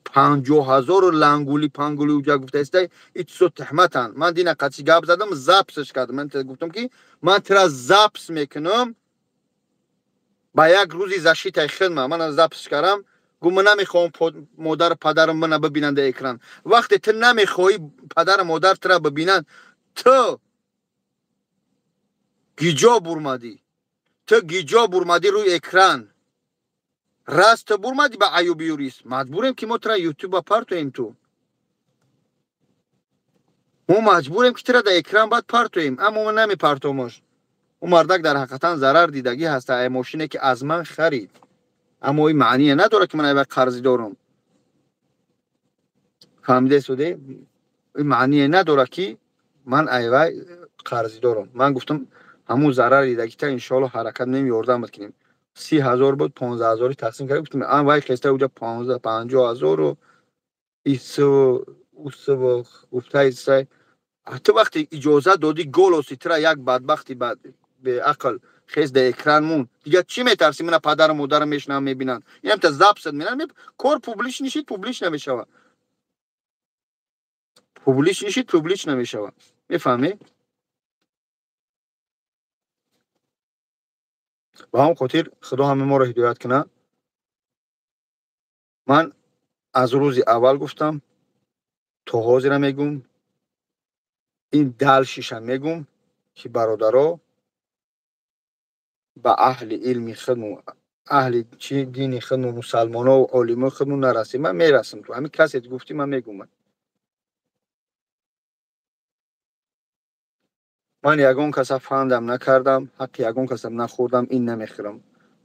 50 000-у лангули пангули уҷа гуфтаистай, итсо туҳматанд. Ман дина қатъи гап задам, запись кардам. Ман гуфтам ки ман тира запись мекунам ба як рӯзи защита и хидма. Ман запись кардам. Гуфт ман намехоҳам модару падарам мана бибинанд дар экран. Вақте ту намехоҳӣ падару модар тура бибинанд, ту гиҷо бурмадӣ? Ту гиҷо бурмадӣ рӯи экран? Раз ту бурмадӣ ба аюби юрист, маҷбурем ки мо тура ютуба партоем. Ту мо маҷбурем ки тура дар экран баъд партоем, аммо мо намепартомош. Ӯ мардак дар ҳақиқатан зарар дидагӣ ҳаста ай мошине ки аз ман харид, аммо ин маъние надорад ки ман айва қарзӣ дорам. Фаҳмиде суде? Ин маъние надорад ки ман айвай қарзӣ дорам. Ман гуфтам ҳамун зарар дидагита иншоалло ҳаракат мекунем, ёрдам мекунем. 30 000 буд, 15 000-и тақсим кард, гуфтам вай хеста уҷа понздаҳ 50 000-у ису усуву гуфтаисай. Ту вақте иҷозат додӣ голоси тура як бадбахти беақл хез дар экран мун, дигар чӣ метарсӣ? Мана падару модарам мешунаванд, мебинанд, инам та запись менам. Кор публичный шид, публично мешавад. Публичный шид, публично мешавад. Мефаҳмӣ? Ба ҳамон хотир худо ҳама моро ҳидоят кунад. Ман аз рӯзи аввал гуфтам, то ҳозира мегум, ин далшиша мегум ки бародаро, ба аҳли илми худму, аҳли чи дини худму, мусалмонову олимои худму нарасем. Ман мерасам, ту ҳамин касе гуфтӣ, ман мегум. Ман ягон каса фандам накардам, ҳаққи ягон касам нахӯрдам, ин намехӯрам.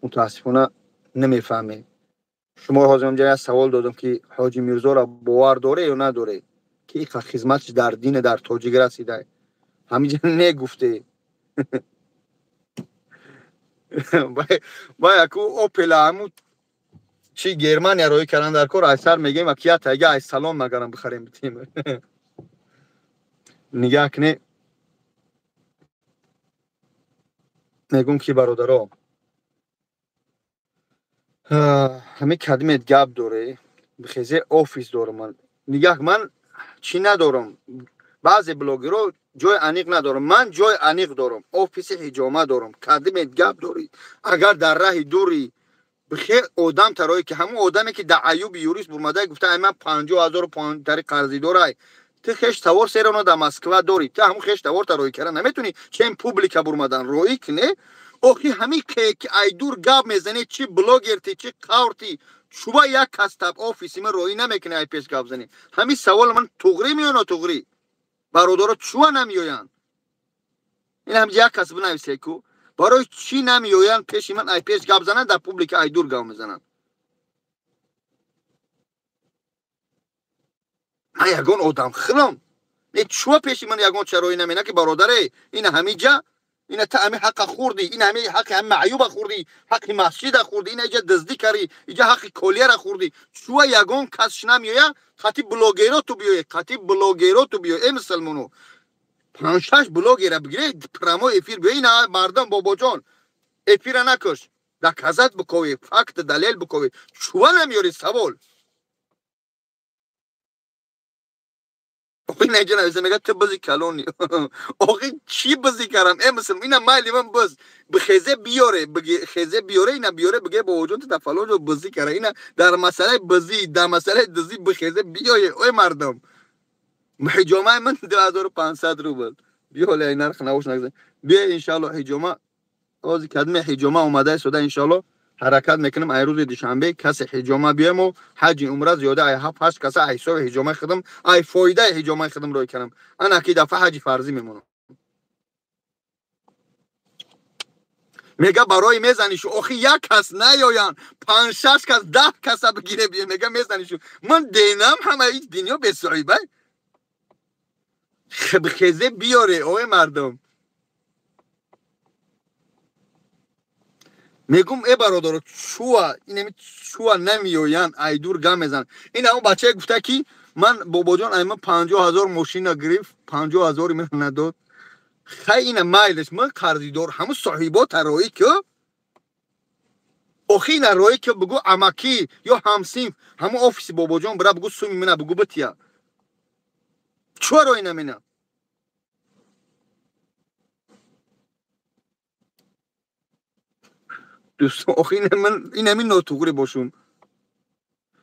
Мутаассифона намефаҳмед шумо. Ҳозир инҷа як савол додам ки ҳоҷи Мирзоро бовар доре ё надоре, ки иқа хизматш дар дина дар тоҷик расида, ҳаминҷа негуфте. Ба яку опела ҳаму чи Германия роӣ кардан дар кор, айсар мегӯем, аки я тайга ай салон магарам бихарем битем. Нигаҳ кунед, мегӯм ки бародаро, ҳамин кадимет гап доре, бихезе, офис дорам ман. Нигаҳ, ман чӣ надорам, баъзе блогеро ҷои аниқ надорам, ман ҷои аниқ дорам, офиси ҳиҷома дорам. Кадимет гап дорӣ, агар дар раҳи дурӣ, бихе одам тарои ки ҳамун одаме ки дар аюби юрист бурмада гуфта, ай ман 50 000 тари қарзидорай, ту хеш тавор серона дар Москва дорӣ, ту ҳамун хеш тавор тароӣ кара наметунӣ, чен публика бурмадан роӣ кне. Охи ҳамин ки айдур гап мезанӣ, чи блогерти, чи қаврти, чуба як кас таб офиси ман роӣ намекунӣ, ай пеш гап занӣ? Ҳамин савол ман туғрӣ меё нотуғрӣ? Бародаро, чуба намеоянд? Ин ҳам як кас бинависе ку, барои чӣ намеоянд пеши ман ай пеш гап зананд, дар публика айдур гап мезананд? Ман ягон одам хилам не, чуба пеши ман ягон чароӣ намена ки бародаре, ина ҳамиҷа ина та ҳами ҳаққа хӯрдӣ, ина ҳами ҳаққи ҳами маъюба хӯрдӣ, ҳаққи масҷида хӯрдӣ, ина иҷа дуздӣ карӣ, иҷа ҳаққи колияра хӯрдӣ. Чуба ягон касш намеоя? Қати блогеро ту биёе, қати блогеро ту биёе. Э мусалмоно, панҷ-шаш блогера бигире, прямой эфир биёе. Ина мардам, бобоҷон, эфира накуш, доказать букови, факт далел букови. Чуба намеёри? Савол. Охи наҷа нависа мега ту бизи калони. Охи чӣ бизи кардам? Э мусулмон, ина майли ман биз. Бихезе биёре, хезе биёре, ина биёре биге бобоҷон ту дар фалон ҷо бизӣ кара. Ина дар масъалаи бизӣ, дар масъалаи дузӣ бихезе биёе, ой мардум. Ҳиҷомаи ман 2500 рубл. Биё ҳоли ай нарх навош нагза. Биё иншаалло ҳиҷома. Ози кадме ҳиҷома омада истода иншаалло. Ҳаракат мекунам ай рӯзи душанбе касе ҳиҷома биёму ҳаҷи умра зиёда ай 7-8 каса ай ҳисоби ҳиҷомаи худам, ай фоидаи ҳиҷомаи худам рой кардам. Ана ки дафъа ҳаҷи фарзӣ мемонам. Мега барои мезанишу, охи як кас наёянд, 5-6 кас, 10 каса бигире биё, мега мезанишу. Ман денам ҳама ҳеҷ дунё бесоҳиба. Хезе биёре, ой мардум. Мегум э бародаро, чуа, инами чуа намеоянд, айдур гам мезананд. Ин ҳамон бачае гуфта ки ман бобоҷон ай ман 50 000 мошина гирифт, 50 000 ман надод. Хай ина майлаш, ман қарзидор, ҳамун соҳибо тароӣ ки охи ина роӣ ки бугу амакӣ ё ҳамсинф, ҳамун офиси бобоҷон бира бугу суми мина бугу бития. Чуа роӣ намена? Дӯстон, охи инами нотуғри бошум.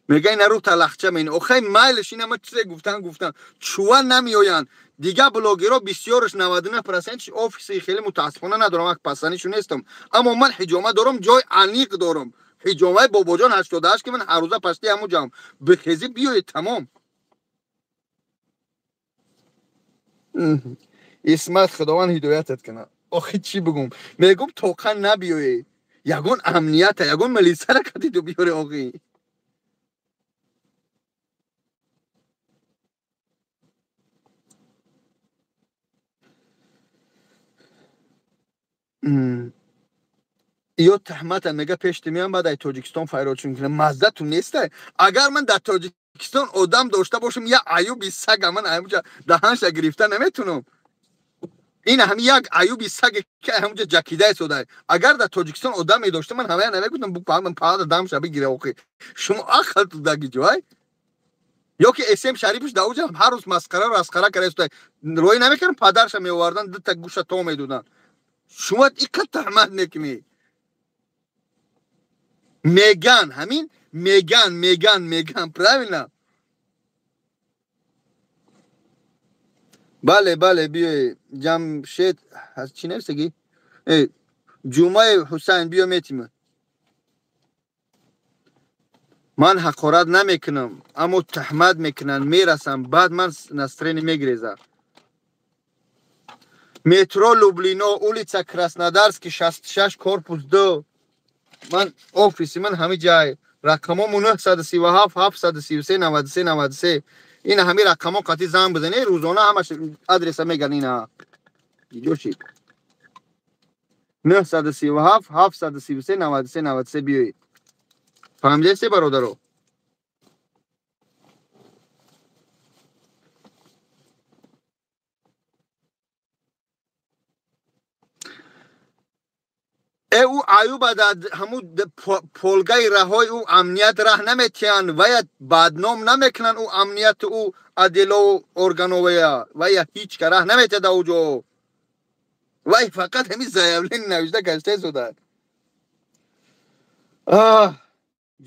Мега ина рӯ талахча мен. Охай майлаш ина ман чизе гуфтан гуфтан. Чуа намеоянд. Дига блогеро бисёрш 99% офиси хеле мутаассифона надорам, ак пасанишу нестам. Аммо ман ҳиҷома дорам, ҷои аниқ дорам. Ҳиҷомаи бобоҷон 88 ки ман ҳар рӯза пашти ҳамун ҷам. Бихезӣ биёед тамом. Исмат худованд ҳидоятат кунад. Охи чӣ бигум? Мегум тоқа набиёед. Ягон амнията, ягон милисара кадиду биёре охи. Ё таҳмата мега пешти меям, баъд ай Тоҷикистон файродшон кунам. Маззату неста. Агар ман дар Тоҷикистон одам дошта бошам, я аюби сага ман ҳамунҷа даҳанша гирифта наметунам. Ин ҳами як аюби саге ки ҳамунҷа ҷакида истода. Агар дар Тоҷикистон одам медоштам, ман ҳамая намегуфтам ман паҳада дамша бигира охи. Шумо ақл тудаги ҷой? Ё ки СМ Шарипш дар уҷа ҳар рӯз масхара расхара карда истода. Рӯй намекардам, падарша меовардан, дута гӯша то медоданд. Шумо иқад таҳмат мекунӣ. Меган, ҳамин меган, меган, меган, правильно? Бале, бале, биёй, Ҷамшед, чӣ нависагӣ? Ҷумъаи Ҳусайн, биё метима. Ман ҳақорат намекунам, аммо таҳмат мекунанд, мерасам, баъд ман настроение мегирезам. Метро Люблино, улица Краснодарский, 66, корпус 2. Ман офиси ман ҳами ҷай. Рақамому 937 733 93 93. Ин ҳами рақамо қатъи занг бизанед, рӯзона ҳамаш адреса меган ина. Иҷо шид. 937 733 93 93 биёед. Фаҳмидед бародаро? Ӯ аюба дар ҳамун полгаи раҳои ӯ амният раҳ наметиҳанд, вая бадном намекунанд ӯ амнияту ӯ аделову органовая, вая ҳеҷ ка раҳ наметиҳад дар ӯ ҷо. Вай фақат ҳамин заявление навишта гашта истода. Аҳ,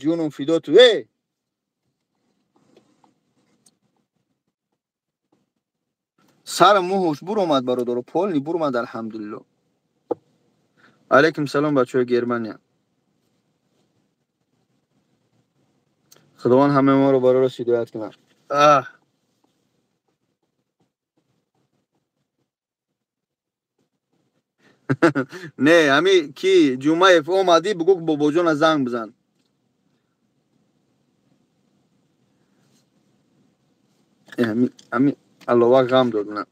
ҷунум фидо ту. Э! Сарам муҳуш буромад бародаро, полни буромад алҳамдулилло. Алейкум салом бачаҳои Германия. Худованд ҳамаи моро барои рост ҳидоят кунад. Аҳ. Не, ҳами ки Ҷумъаев омадӣ, бугӯ бобоҷона занг бизан. Ҳами алова ғам дод мана.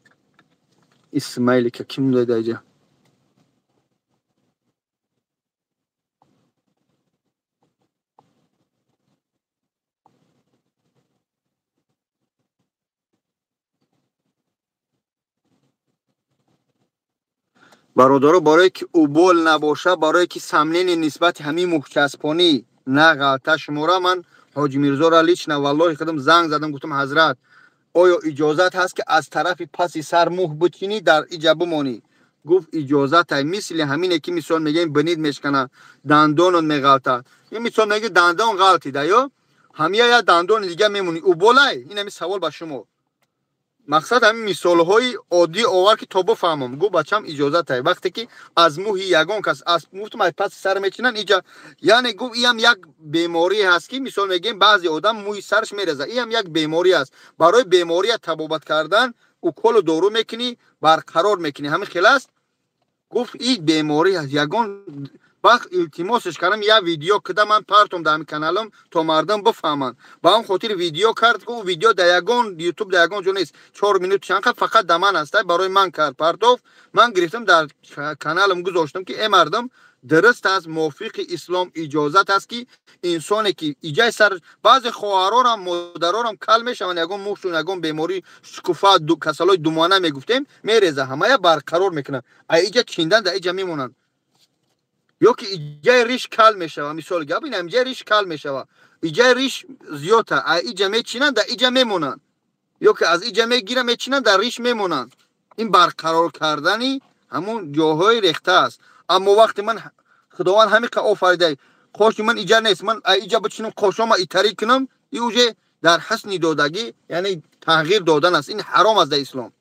Исмаилика ким дода иҷа? Бародаро, барое ки убол набоша, барое ки сомнение нисбати ҳамин муҳчаспонӣ на ғалта шумора, ман Ҳоҷи Мирзоро лично валлоҳи худам занг задам, гуфтам ҳазрат, Оё иҷозат ҳаст, ки аз тарафи паси сар мӯҳ бичинӣ, дар иҷа бимонӣ? Гуфт иҷозат ай. Мисли ҳамине ки мисол мегӯем бинид мешкана, дандонот меғалта. Ин мисол мегӯ дандон ғалтида ё ҳамия я дандони дига мемонӣ. Ӯ болай? Ин ҳами савол ба шумо. Мақсад ҳамин мисолҳои оддӣ овар, ки то бифаҳмам. Гуфт бачам иҷозат ай. Вақте ки аз мӯҳи ягон кас аз гуфтам аз паси сар мечинанд иҷа, яъне гуфт иам як беморӣ ҳаст, ки мисол мегӯем баъзе одам мӯи сараш мереза. Иам як беморӣ аст. Барои бемория табобат кардан уколу дору мекунӣ, барқарор мекунӣ. Ҳамин хел аст. Гуфт ин беморӣ аст. Ягон вақт илтимосш кардам, як видео кида ман партом дар ҳамин каналам, то мардум бифаҳманд. Ба он хотир видео кард, ки видео дар ягон ютуб, дар ягон ҷо нест. 4 минут чанд фақат дар ман аст, барои ман кард партов. Ман гирифтам дар каналам гузоштам, ки э мардум, дуруст аст, мувофиқи ислом иҷозат аст, ки инсоне ки иҷаи сар баъзе хоҳарорам, модарорам кал мешаванд, ягон мӯшун, ягон беморӣ шукуфа, касалои думона мегуфтем, мереза, ҳамая барқарор мекунанд. А иҷа чиндан дар иҷа мемонанд. Ё ки иҷаи риш кал мешава, мисол гап ин иҷаи риш кал мешава, иҷаи риш зиёдта, а иҷа мечинанд, дар иҷа мемонанд. Ё ки аз иҷа мегиранд, мечинанд, дар риш мемонанд. Ин барқарор кардани ҳамон ҷоҳои рехта аст. Аммо вақте ман худованд ҳамин қа офарида, қоши ман иҷа нест, ман иҷа бичинам, қошома итарӣ кунам, и уже дар ҳусни додагӣ, яъне тағйир додан аст. Ин ҳаром аст дар ислом.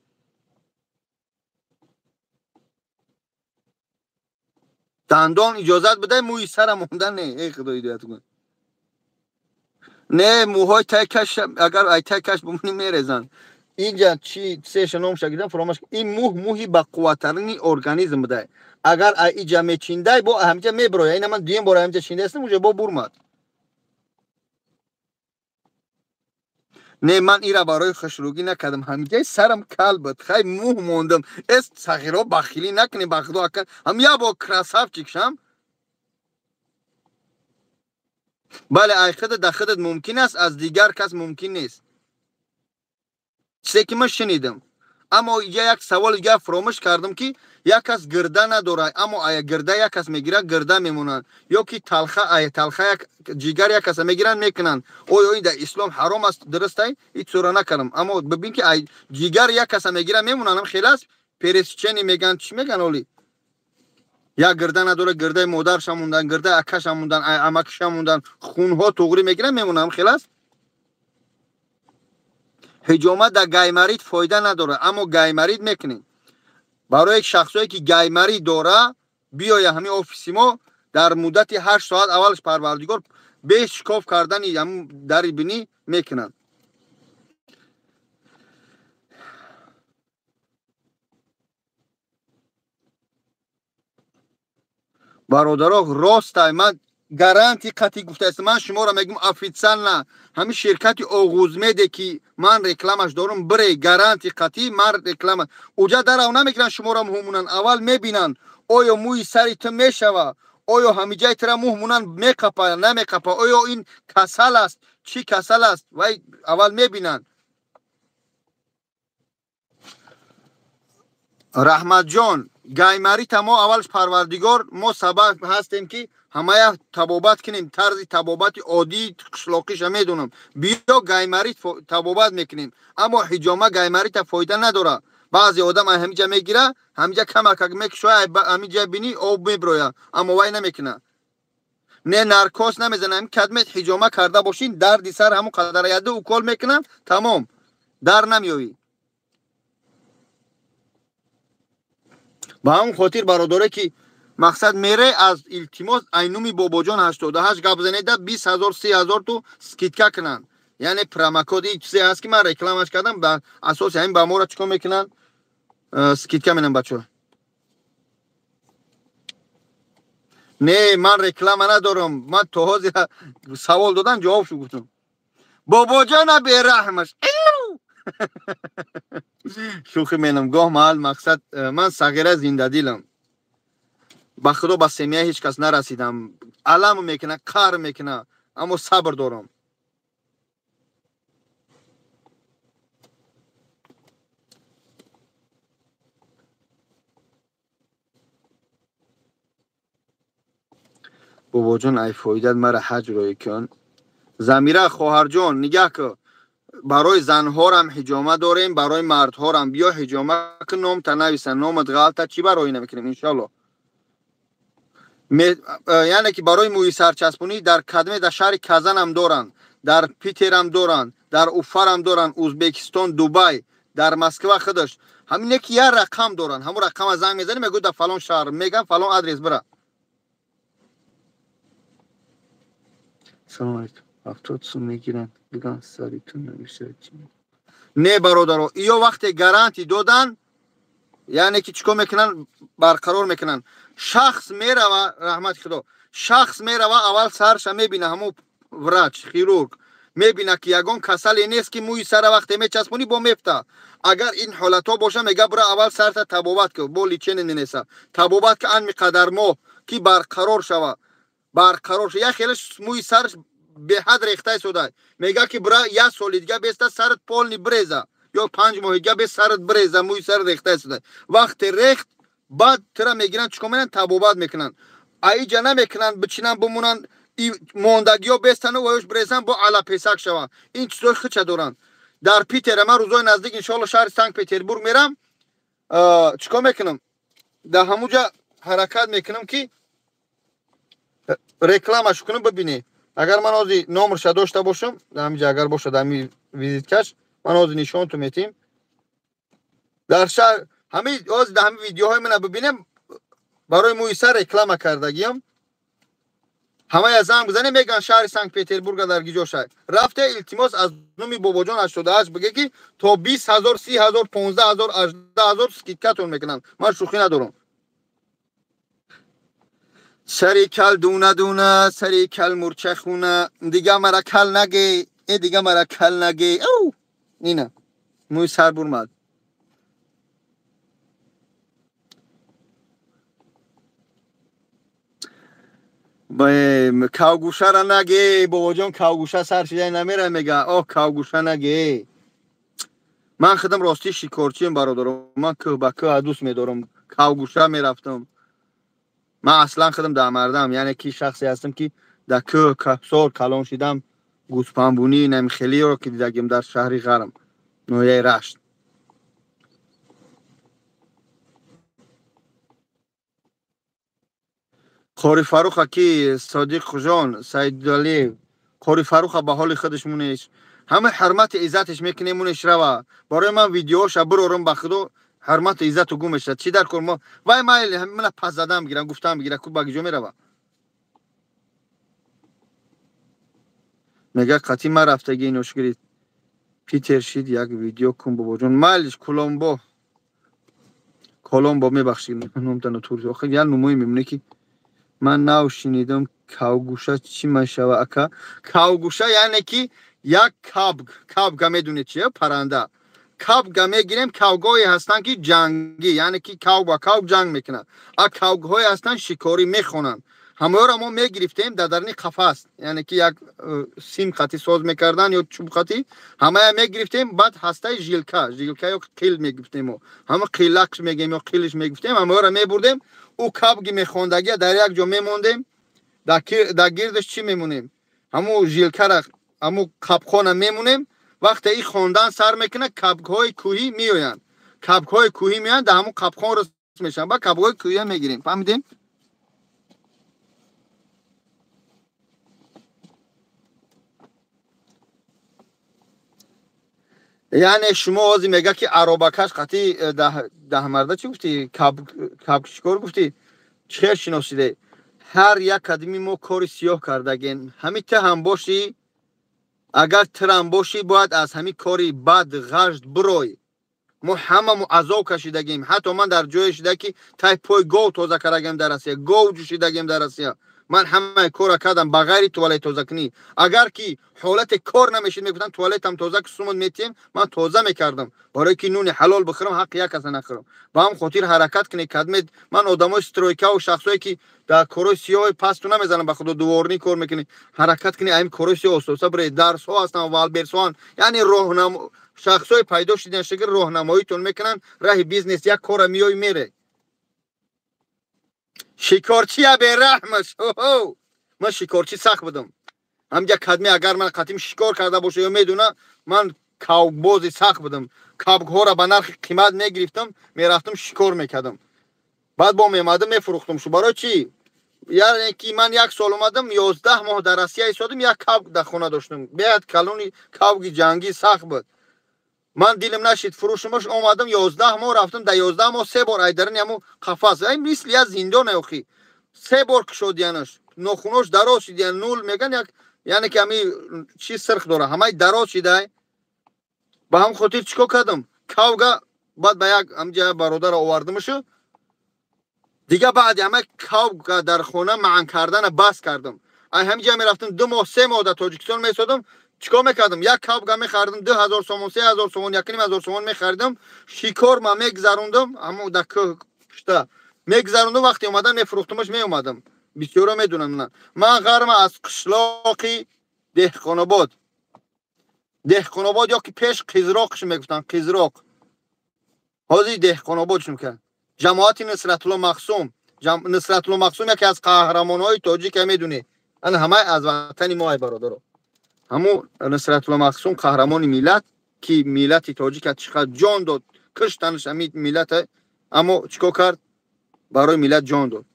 Дандон иҷозат бидай, мӯи сара мондан не. Эй худо ҳидоят кун. Не, мӯҳои тай каш, агар ай тай каш бимонӣ мерезанд. Инҷа чи сеша номша гирдам, фаромӯш. Ин мӯҳ мӯҳи бақувваттарини организм будай. Агар ай иҷа мечиндай, бо ҳамиҷа мебироя. Ина ман дуюм бор ҳамиҷа чиндаастам, уже бо бурмад. Не, ман ира барои хушрӯгӣ накардам. Ҳамиҷаи сарам кал буд. Хай мӯҳ мондам. Эс сағиро бахилӣ накунем, ба худо ака. Ҳам як бор красавчик шам. Бале, ай худат да худат мумкин аст, аз дигар кас мумкин нест. Чизе ки ман шунидам. Аммо иҷа як савол дигар фаромӯш кардам, ки як кас гирда надорад, аммо ая гирда як кас мегирад, гирда мемонанд. Ё ки талха, ая талха як ҷигар як каса мегиранд, мекунанд. Оё ин дар ислом ҳаром аст, дуруст ай? Ҳеҷ сура накардам. Аммо бибин, ки ай ҷигар як каса мегиранд, мемонанд, ҳам хел аст. Пересечение мегӯянд, чӣ мегӯянд оли? Як гирда надорад, гирдаи модарша мондан, гирдаи акаша мондан, амакиша мондан, хунҳо туғрӣ мегиранд, мемонанд, ҳам хел аст. Ҳиҷома дар гайморит фоида надорад, аммо гайморит мекунем. Барои шахсое ки гайморит дора, биёя ҳамин офиси мо, дар муддати 8 соат аввалш парвардигор бе шикоф кардани ҳамун дари бинӣ мекунанд. Бародаро, ростай, ман гарантии қатъӣ гуфтаастам, ман шуморо мегӯям официально, ҳамин ширкати Оғузмеде ки ман рекламаш дорам, бире гарантии қатъӣ ман реклама. Уҷа дарав намегиранд шуморо мӯҳ монанд, аввал мебинанд, оё мӯи сари ту мешава, оё ҳамиҷаи тура мӯҳ монанд меқапа, намеқапа, оё ин касал аст, чӣ касал аст, вай аввал мебинанд. Раҳматҷон, гайморита мо аввалш парвардигор мо сабаб ҳастем, ки ҳамая табобат кунем. Тарзи табобати оддии қишлоқиша медонам. Биё гайморит табобат мекунем, аммо ҳиҷома гайморита фоида надорад. Баъзе одам ай ҳамиҷа мегира, ҳамиҷа камакак мекушоя, ҳамиҷа бинӣ об мебироя, аммо вай намекунад. Не, наркоз намезанам. Ҳамин кадмет ҳиҷома карда бошин, дарди сар ҳамон қадар яду укол мекунам, тамом, дар намеёвӣ. Ба ҳамон хотир бародаре ки мақсад мере, аз илтимос айнуми бобоҷон 88 гап занеда, 20 ҳазор, 30 ҳазор ту скидка кунанд. Яъне промокод и чизе ҳаст, ки ман рекламаш кардам, ба асоси ҳамин ба моро чӣ кор мекунанд? Скидка менам бачаҳо. Не, ман реклама надорам. Ман то ҳозир савол додам, ҷавоб шу гуфтам. Бобоҷона бераҳмаш. Шӯхӣ менам. Гоҳ маҳал мақсад ман сағира зиндадилам. Ба худо ба семья ҳеҷ кас нарасидам. Алам мекуна, қаҳр мекуна, аммо сабр дорам. Бобоҷон, ай фоидат мара ҳаҷ рӯй кун. Замира хоҳарҷон, нигаҳ кун. Барои занҳорам ҳиҷома дорем, барои мардҳорам. Биё ҳиҷома кун, номта нависа, номат ғалта, чӣ барои намекунем иншалло. Яъне ки барои мӯи сарчаспонӣ дар кадме дар шаҳри Казанам доранд, дар Питерам доранд, дар Уфарам доранд, Узбекистон, Дубай, дар Москва худаш. Ҳамине ки як рақам доранд, ҳамон рақама занг мезанӣ, мегӯ дар фалон шаҳр, меган фалон адрес бира. Салом алейкум. 70 сум мегиранд, биган саритун намешавад. Не бародаро, иё вақте гарантӣ додан, яъне ки чикор мекунанд, барқарор мекунанд. Шахс мерава, раҳмати худо, шахс мерава, аввал сарша мебина, ҳамон врач, хирург мебина ки ягон касале нест ки мӯи сара вақте мечаспонӣ бо мефта. Агар ин ҳолатҳо боша, мега бура аввал сарта табобат кун, бо лечение ненеса. Табобат ки ан миқадар моҳ ки барқарор шава, барқарор шава. Як хелаш мӯи сараш беҳад рехта истода, мега ки бура як соли дига беста сарат полни бреза ё 5 моҳи дига бес сарат бреза, мӯи сарат рехта истода. Вақте рехт, баъд тира мегиранд, чикор мекунанд, табобат мекунанд. Аиҷа намекунанд, бичинанд, бимонанд, мондагиҳо бестану ваёш брезан, бо алапесак шаванд. Ин чизҳои хича доранд. Дар Питера ман рӯзои наздик иншоалло шаҳри Санкт Петербург мерам, чикор мекунам? Дар ҳамуҷа ҳаракат мекунам ки рекламаш кунам, бибинӣ. Агар ман ҳозир номерша дошта бошам, дар ҳамиҷа агар бошад ҳами визиткаш, ман ҳозир нишонту метим. Дар шаҳр ҳами ҳозир дар ҳами видеоҳои мана бибинем, барои мӯи сар реклама кардагиам. Ҳамая занг бизанем, мегӯянд шаҳри Санкт Петербурга дар гиҷо шаҳр. Рафте илтимос аз номи Бобоҷон 88 бигӯ ки то 20 000, 30 000, 15 000, 18 000 скидкатон мекунанд. Ман шӯхӣ надорам. Сари кал дуна дуна, сари кал мурча хуна, дига мара кал наге, э дига мара кал наге. Ау! Ина. Мӯи сар бурмад. Кавгӯшара наге, Бобоҷон кавгӯша сар шида намера, мега, оҳ кавгӯша наге. Ман худам рости шикорчием бародаро, ман кӯҳ ба кӯҳ дӯст медорам, кавгӯша мерафтам. Ман аслан худам дамардам, яъне ки шахсе ҳастам ки дар кӯҳ кӯҳсор калон шидам, гӯспанбунӣ намихелиро ки дидагим дар шаҳри Ғарм, ноҳияи Рашт. Қори Фаруха ки Содиқ Хужон, Саидалиев, Қори Фаруха ба ҳоли худаш мунеш. Ҳама ҳурмати иззаташ мекунем, мунеш рава. Барои ман видеоша бирорам ба худо, ҳурмату иззату гум мешавад. Чӣ дар кор мо? Вай майли, мана пас задан бигирам, гуфтан бигирам, ку ба гиҷо мерава. Мега қатъи ман рафтагӣ иношгирид. Питер шид як видео кун Бобоҷон. Майлиш Коломбо. Коломбо мебахшид, номтана тур. Охир як нумои мемоне ки ман нав шинидам кавгӯша чӣ мешава ака? Кавгӯша яъне ки як кабг, кабга медонед чия? Паранда. Кабга мегирем, кавгҳое ҳастанд ки ҷангӣ, яъне ки кавг ба кавг ҷанг мекунанд. А кавгҳое ҳастанд шикорӣ мехонанд. Ҳамаёро мо мегирифтем дар даруни қафас, яъне ки як сим хати соз мекарданд ё чӯб хати, ҳамая мегирифтем, баъд ҳастаи жилка, жилка ё қил мегирифтем мо. Ҳама қилакш мегем ё қилиш мегирифтем, ҳамаёро мебурдем, ӯ кабги мехондагия дар як ҷо мемондем, дар гирдаш чӣ мемонем? Ҳамун жилкара, ҳамун қабқона мемонем. Вақте ин хондан сар мекунад, кабгҳои кӯҳӣ меоянд. Кабгҳои кӯҳӣ меоянд, дар ҳамун қабқон рост мешаванд. Баъд кабгҳои кӯҳия мегирем. Фаҳмидем? Яъне шумо ҳозир мега ки аробакаш қатъи даҳмарда чӣ гуфтӣ? Кабг чикор гуфтӣ? Чӣ хел шиносиде? Ҳар як кадими мо кори сиёҳ кардаген. Ҳамин ту ҳам бошӣ, агар тирам бошӣ, бояд аз ҳамин кори бад ғажд бирой. Мо ҳамамо азоб кашидагем. Ҳатто ман дар ҷое шида ки тай пой гов тоза кардагем дар Россия, гов ҷӯшидагем дар Россия. Ман ҳамаи корро кардам ба ғайри туалет тозакунӣ. Агар ки ҳолате кор намешид, мегуфтам туалетам тоза ки сумон метиҳем, ман тоза мекардам. Барои ки нуни ҳалол бихӯрам, ҳаққи як каса нахӯрам. Ба ҳам хотир ҳаракат кунед, кадмед. Ман одамои стройкаву шахсое ки дар корҳои сиёҳи пасту намезанам, ба худо дворнӣ кор мекунед. Ҳаракат кунед, ҳамин корҳои сиёҳ оста-оста биред. Дарсҳо ҳастанд, валберсҳоанд. Яъне шахсое пайдо шидан шакл роҳнамоитон мекунанд, раҳи бизнес як кора меои мере. Шикорчия бераҳмаш. Ҳо! Ман шикорчи сахт будам. Ҳамҷа кадме агар ман қатим шикор карда боша ё медуна, ман Кавкбози сахт будам. Кавкҳоро ба нархи қимат мегирифтам, мерафтам шикор мекардам. Баъд бо меомадам мефурӯхтам. Шу барои чӣ? Яъне ки ман як сол омадам, 11 моҳ дар Россия истодам, як кавк дар хона доштам. Беҳад калони кавки ҷангӣ сахт буд. Ман дилам нашид фурӯшумаш, омадам 11 моҳ рафтам, дар 11 моҳ се бор айдарини ҳамун қафас. Ай мисли як зиндоне охи. Се бор кушодиянаш. Нохунош дароз шидиян, нул меган як, яъне ки ҳами чи сирх дора, ҳамаи дароз шидай. Ба ҳам хотир чӣ кор кардам? Кавга баъд ба як ҳамҷа бародара овардамашу. Дига баъди ҳама кавга дар хона маън кардана бас кардам. Ай ҳамҷа мерафтам 2 моҳ, 3 моҳ дар Тоҷикистон месодам. Чӣ кор мекардам? Як кавга мехаридам 2000 сомон, 3000 сомон, 1500 сомон мехаридам. Шикор ма мегзарондам, ҳамо дар кӯҳ пушта мегзарондам, вақте омадам мефурӯхтамаш, меомадам. Бисёро медонам. Ман ғарма аз қишлоқи Деҳқонобод. Деҳқонобод ё ки пеш Қизроқш мегуфтанд, Қизроқ. Ҳозир Деҳқонобод шум кард. Ҷамоати Нусратулло Мақсум. Нусратулло Мақсум яке аз қаҳрамонҳои тоҷика медунӣ. Ана ҳамаи аз ватани мо ай бародаро. Ҳамун Нусратулло Мақсум қаҳрамони миллат, ки миллати тоҷика чӣ қадр ҷон дод, киштанаш ҳами миллата, аммо чӣ кор кард? Барои миллат ҷон дод.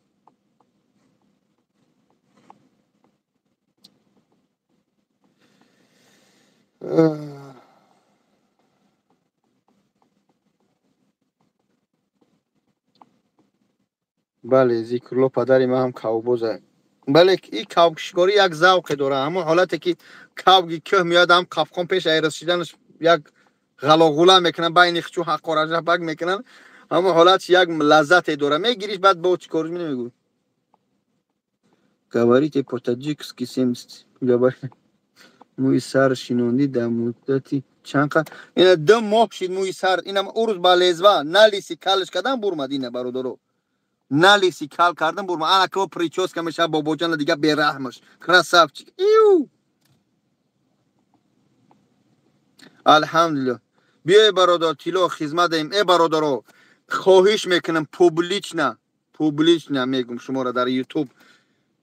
Бале, Зикрулло падари ман ҳам кавбоз аст. Бале, ин кавкшикорӣ як завқе дорад. Ҳамон ҳолате ки кавги кӯҳ меояд, ҳам қафқон пеш айрас шиданаш як ғалоғула мекунанд, байни хчу ҳақоражапак мекунанд. Ҳамон ҳолат як лаззате дорад. Мегириш, баъд бо чӣ кор мегӯ? Говорите по-таджикски 70. Говорите. Мӯи сар шинондӣ дар муддати чанд қад? Ина 2 моҳ шид мӯи сар. Инам ӯ рӯз ба лезва налиси калш кардан бурмад ина бародаро. Налиси кал кардан бурмад. Ана ко прическа меша бобоҷана дига бераҳмаш. Красавчик. Иу! Алҳамдулиллоҳ. Биёй бародар, тило хизмат даем. Э бародаро, хоҳиш мекунам публично, публично мегум шуморо дар YouTube.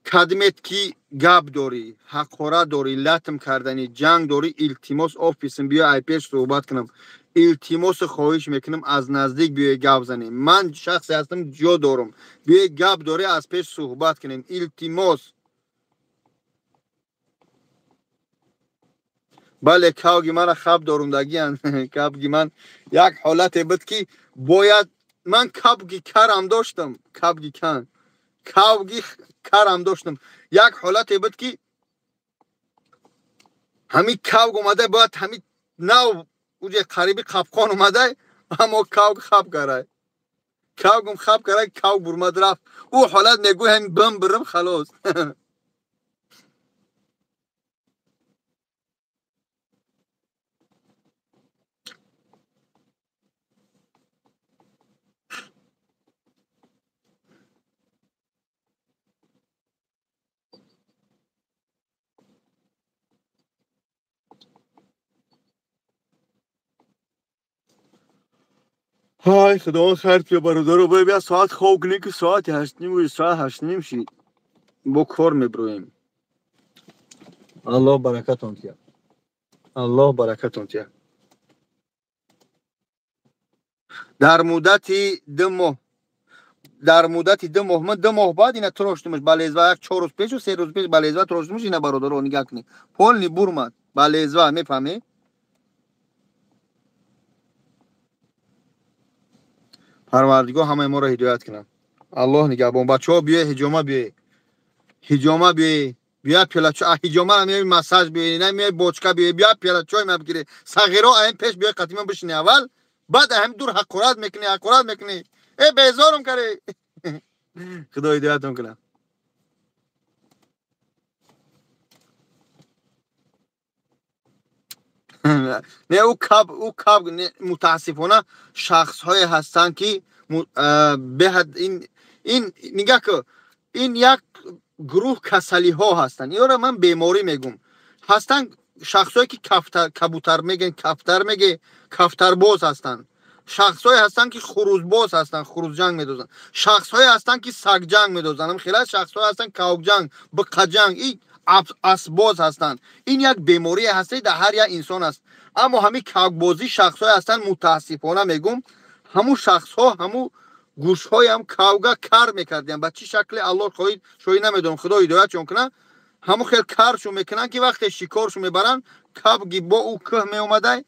Кадмет ки гап дорӣ, ҳақорат дорӣ, латм кардани, ҷанг дорӣ, илтимос офисм биё ай пеш суҳбат кунам. Илтимосу хоҳиш мекунам аз наздик биёй гап занем. Ман шахсе ҳастам, ҷо дорам. Биёй гап дорӣ, аз пеш суҳбат кунем. Илтимос. Бале, кавги мана хаб дорундагиянд. Кавги ман як ҳолате буд ки бояд ман кавги карам доштам, кавги кан. Кавги карам доштам. Як ҳолате буд ки ҳамин кавг омада бояд ҳамин нав уҷе қариби қапқон омада, аммо кавг хаб карай. Кавгум хаб карай, кавг бурмад рафт. Ӯ ҳолат мегӯй ҳамин бим бирим халос. های خدا خیر بیا برادر رو بیا ساعت خواب کنی که ساعت 8:30 ساعت 8:30 شید با کار میبرویم. الله برکتون تیا، الله برکتون تیا. در مدت 2 ماه، در مدت 2 ماه من 2 ماه بعد اینا تراشتمش بالezва یک 4 روز پیش و 3 روز پیش بالezва تراشتمش. اینا برادر رو نگاه کنی پول نی برمد بالezва میفهمی؟ پروردگار همه ما را هدایت کنه. الله نگهبان. بچه‌ها بیای حجامه بیای، حجامه بیای، بیا پیاله چای حجامه را میای مساج بیای، نه میای بچکا بیای، بیا پیاله چای ما بگیری. صغیرا این پیش بیای قدیما بشینی اول، بعد هم دور حقارت میکنی، حقارت میکنی. ای بیزارم کردی. خدا هدایتم کنه. نه او کاب، او کاب متاسفانه شخص های هستند که به حد این نگاه که این یک گروه کسلی ها هستند. اینا را من بیماری میگم. هستند شخص هایی که کفتر، کبوتر میگن، کفتر میگه، کفتر باز هستند. شخص هایی هستند که خروج باز هستند، خروج جنگ میدوزن. شخص هایی هستند که سگ جنگ میدوزن. هم خیلی شخص هایی هستند کاوک جنگ، بقه جنگ، این اسباز هستند. این یک بیماری هستی در هر یک انسان است. Аммо ҳамин кавкбозӣ шахсҳое ҳастанд, мутаассифона мегум, ҳамун шахсҳо ҳамун гӯшҳоям кавга кар мекардиям. Ба чӣ шакле Аллоҳ хоҳид шоҳӣ намедонам, Худо ҳидоятшон кунад. Ҳамун хел каршон мекунанд, ки вақте шикоршон мебаранд, кавги бо ӯ кӯҳ меомадай,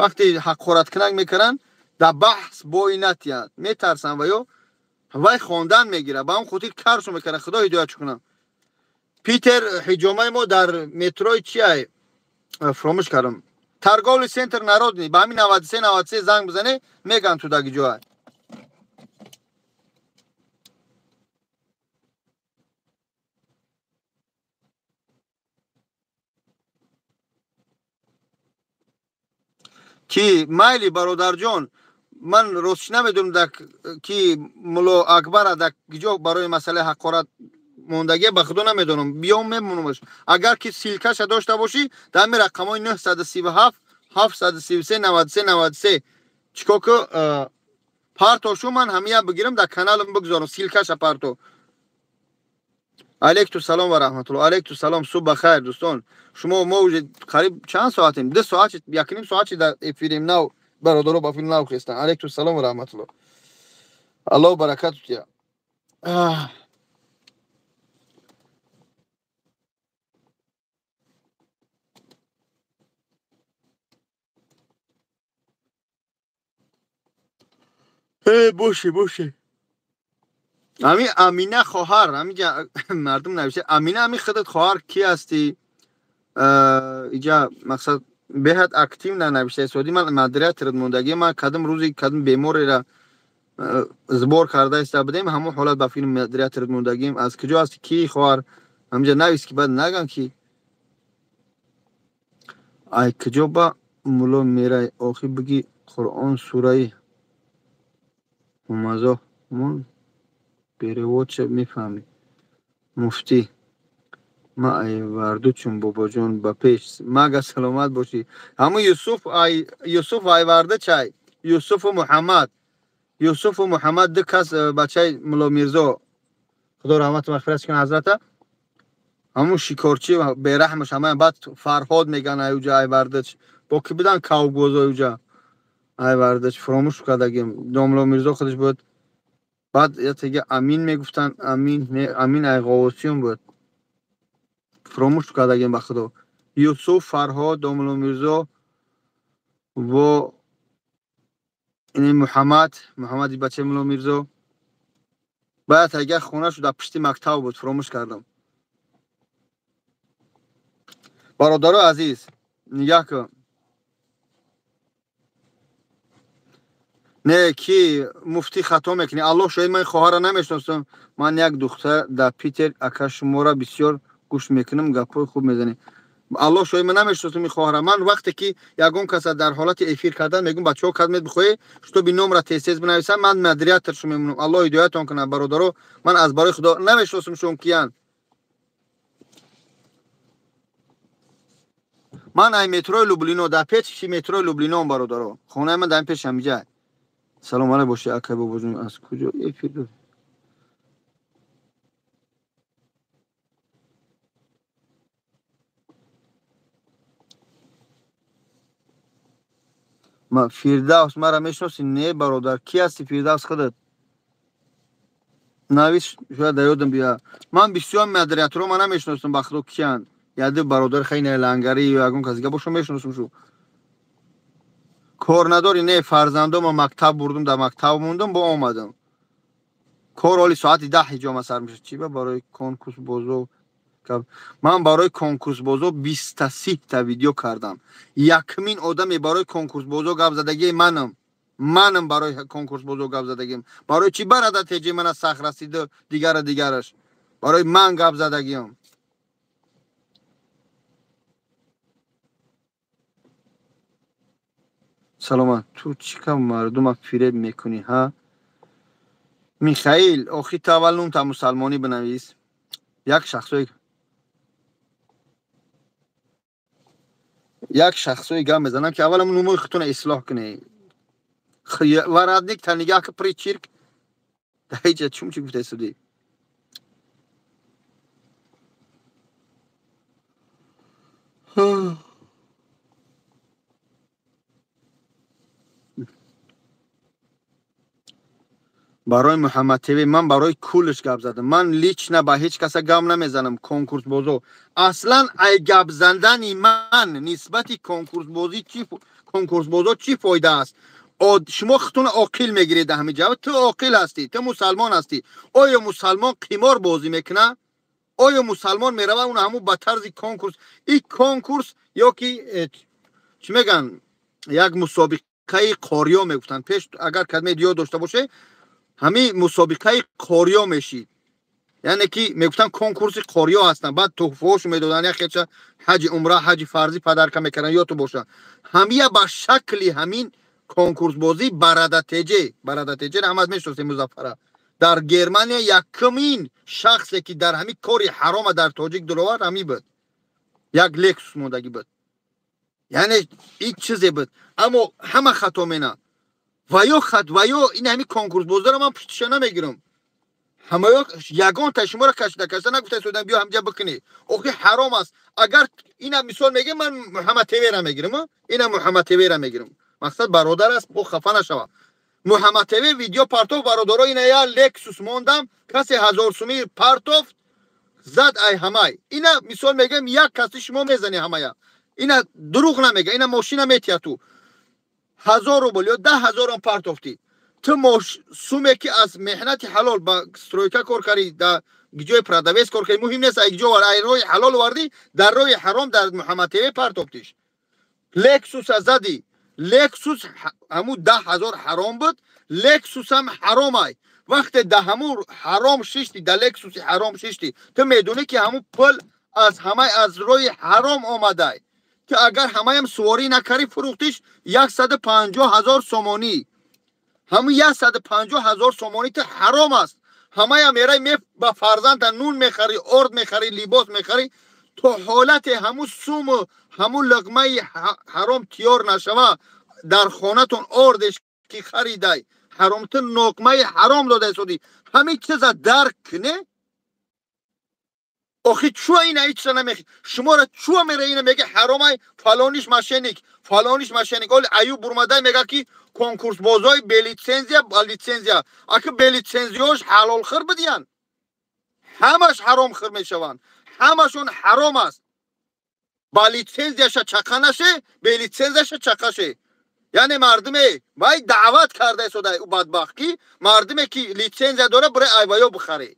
вақте ҳақораткунак мекунанд, дар баҳс бой натиянд, метарсанд ва ё вай хондан мегирад. Ба ҳамон хотир каршон мекунанд. Худо ҳидоятшон кунад. Питер ҳиҷомаи мо дар метрои чиай фаромӯш кардам, торговый центр Народный, ба ҳамин 93 93 занг бизане, меган ту даги ҷоай. Ки майли бародарҷон, ман ростш намедонам ки мулло Акбара дар ҷо барои масъалаи ҳақорат мондагия, ба худо намедонам, биём мемонамаш. Агар ки ссылкаша дошта бошӣ, дар ҳамин рақамҳои 937 733 93 93 чикор ку, партошу, ман ҳамия бигирам, дар каналам бигзорам ссылкаша парто. Алейкум салом ва раҳматуллоҳ. Алейкум салом, субҳ бахайр дӯстон. Шумо мо уже қариб чанд соатем? 2 соат, 1.5 соат дар эфирем нав, бародаро ба филм нав хестан. Алейкум салом ва раҳматуллоҳ. Аллоҳ баракат тия. Боше боше. Ами Амина хоҳар, ҳамиҷа мардум навишта Амина, ами худат хоҳар ки ҳастӣ? Иҷа мақсад беҳад актив нанавишта истоди. Ман модераторат мондагӣ, ман кадом рӯзи кадом бемореро сбор карда иста будем, ҳамон ҳолат ба филм модераторат мондагим. Аз куҷо ҳасти, ки хоҳар? Ҳамиҷа навис, ки баъд наган ки ай куҷо ба мулло мерай. Охи биги Қуръон сураи Ҳумазо мон переводча мефаҳмӣ. Муфтӣ ма ай варду чун бобоҷон ба пеш мага саломат бошӣ. Ҳамун Юсуф ай Юсуф ай варда чай, Юсуфу Муҳаммад, Юсуфу Муҳаммад ду кас бачаи мулло Мирзо, Худо раҳмату мағфират кунад ҳазрата. Ҳамун шикорчи бераҳмаш ҳама, баъд Фарҳод меган ай уҷа ай вардач, бо ки будан кавгозо уҷа ай вардач, фаромӯш кардагим. Домло Мирзо худаш буд. Баъд ятега Амин мегуфтанд, Амин не, Амин ай Ғовосиён буд, фаромӯш кардагим ба Худо. Юсуф, Фарҳод, домло Мирзо во ини Муҳаммад, Муҳаммади бачаи мулло Мирзо. Баъд ага хонашу дар пушти мактаб буд, фаромӯш кардам. Бародарои азиз, нигаҳ кун. Не, ки муфтӣ хато мекунӣ. Аллоҳ шоҳид, ман хоҳарро намешиносам. Ман як духтар дар Питер, ака шуморо бисёр гӯш мекунам, гапҳои хуб мезанед. Аллоҳ шоҳид, ман намешиносам ин хоҳарро. Ман вақте ки ягон каса дар ҳолати эфир кардан мегӯм, бачаҳо кадмет бихоҳед, чтобы номра тез-тез бинависам, ман модераторшу мемонам. Аллоҳ ҳидоятон кунад, бародаро. Ман аз барои Худо намешиносам шон киянд. Ман ай метрои Люблино, дар пеши метрои Люблино, бародаро. Хонаи ман дар пеши ҳамиҷа. Салом алайк бошӣ акай бобоҷон, аз куҷо эфир дорӣ? Ма Фирдавс маро мешиносӣ? Не бародар, ки ҳасти Фирдавс худат? Навис, шояд дар ёдам биёяд. Ман бисёр модераторо ман намешиносам ба Худо киянд. Яду бародар хайна лангарӣ ё ягон кас дига бошо мешиносам шу. Кор надорӣ? Не, фарзандома мактаб бурдум, дар мактаб мондум, бо омадам. Кор оли соати 10 ҳиҷома сар мешад. Чӣ ба барои конкурс бозо? Ман барои конкурс бозо 23 та видео кардам. Якмин одаме барои конкурс бозо гап задагии манам. Манам барои конкурс бозо гап задагием. Барои чӣ барада теҷи мана сахт расиду дигара дигараш? Барои ман гап задагиам. Саломат. Ту чӣ кам мардума фиреб мекунӣ, ҳа? Михаил, охи ту аввал нумта мусалмонӣ бинавис. Як шахсое гап мезанам, ки аввал нумои худтона ислоҳ кунӣ. Варадник та нигаҳ ки причирк. Дар ҳеҷ чум чӣ гуфта истодӣ? Барои Муҳаммад ТВ, ман барои кулш гап задам. Ман лично ба ҳеҷ каса гап намезанам. Конкурсбозо аслан ай гап задани ман нисбати конкурсбозӣ чӣ, конкурсбозо чӣ фоида аст? Шумо худтона оқил мегиред ҳамин ҷавоб. Ту оқил ҳастӣ, ту мусалмон ҳастӣ. Оё мусалмон қимор бозӣ мекунад? Оё мусалмон меравад он ҳамун ба тарзи конкурс? И конкурс ё ки чӣ мегӯянд, як мусобиқаи қориё мегуфтанд пеш, агар кадмед ёд дошта боше, ҳамин мусобиқаи қориё мешид, яъне ки мегуфтанд конкурси қориё ҳастанд. Баъд туҳфаҳошо медоданд, як хелча ҳаҷи умра, ҳаҷи фарзӣ падарка мекарданд, ёдту боша. Ҳамия ба шакли ҳамин конкурсбозӣ Барадатеҷе, Барадатеҷе ҳамаз мешиносем, Музаффара, дар Германия якумин шахсе ки дар ҳамин кори ҳарома дар тоҷик диловард, ҳамин буд. Як Лексус мондагӣ буд, яъне ин чизе буд. Аммо ҳама хато мена ва ё хат ва ё ин ҳамин конкурсбозиро ман пуштиша намегирам. Ҳамаё ягонта шуморо кашида кашида нагуфта судам, биё ҳамҷа бикунӣ. Охи ҳаром аст. Агар ина мисол мегем, ман Муҳаммад ТВ-ра мегирам, ина Муҳаммад ТВ-ра мегирам, мақсад бародар аст, бо хафа нашава. Муҳаммад ТВ видео партов, бародаро, ина я Лексус мондам, касе 1000 сумӣ партофт, зад ай ҳамай. Ина мисол мегем, як каси шумо мезани ҳамая, ина дурӯғ намега, ина мошина метия, ту 1000 рубл ё 10 000-ам партофтӣ. Ту суме ки аз меҳнати ҳалол ба стройка кор кардӣ, да ҷои продавец кор кардӣ, муҳим нест ай ҷо, ай роҳи ҳалол овардӣ, дар роҳи ҳаром дар Муҳаммад ТВ партофтиш, Лексуса задӣ. Лексус ҳаму 10 000 ҳаром буд, Лексусам ҳаромай. Вақте да ҳаму ҳаром шишти, да Лексуси ҳаром шишти, ту медонӣ ки ҳаму пул аз ҳамай аз роҳи ҳаром омадай. Ту агар ҳамаям суворӣ накарӣ, фурӯхтиш 150 000 сомонӣ, ҳамун 150 000 сомонӣ ту ҳаром аст. Ҳамаям мерай ба фарзанда нун мехарӣ, орд мехарӣ, либос мехарӣ. То ҳолате ҳамун суму ҳамун луқмаи ҳаром тиёр нашава, дар хонатон ордеш ки харидай ҳаром, ту луқмаи ҳаром дода истодӣ. Ҳамин чиза дарк куне. Охи чӯ ина ҳеч чиза намехи, шуморо чӯ мера ина мега ҳаромай, фалониш мошенник, фалониш мошенник. Оли Аюб бурмадай мега ки конкурсбозои бе лицензия, ба лицензия. Аки бе лицензияш ҳалолхӯр бидиян, ҳамаш ҳаромхӯр мешаванд, ҳамашон ҳаром аст. Ба лицензияша чақа наше, бе лицензияша чақаше. Яъне мардуме вай даъват карда истода ӯ бадбахт, ки мардуме ки лицензия дора, бире айваё бихарӣ.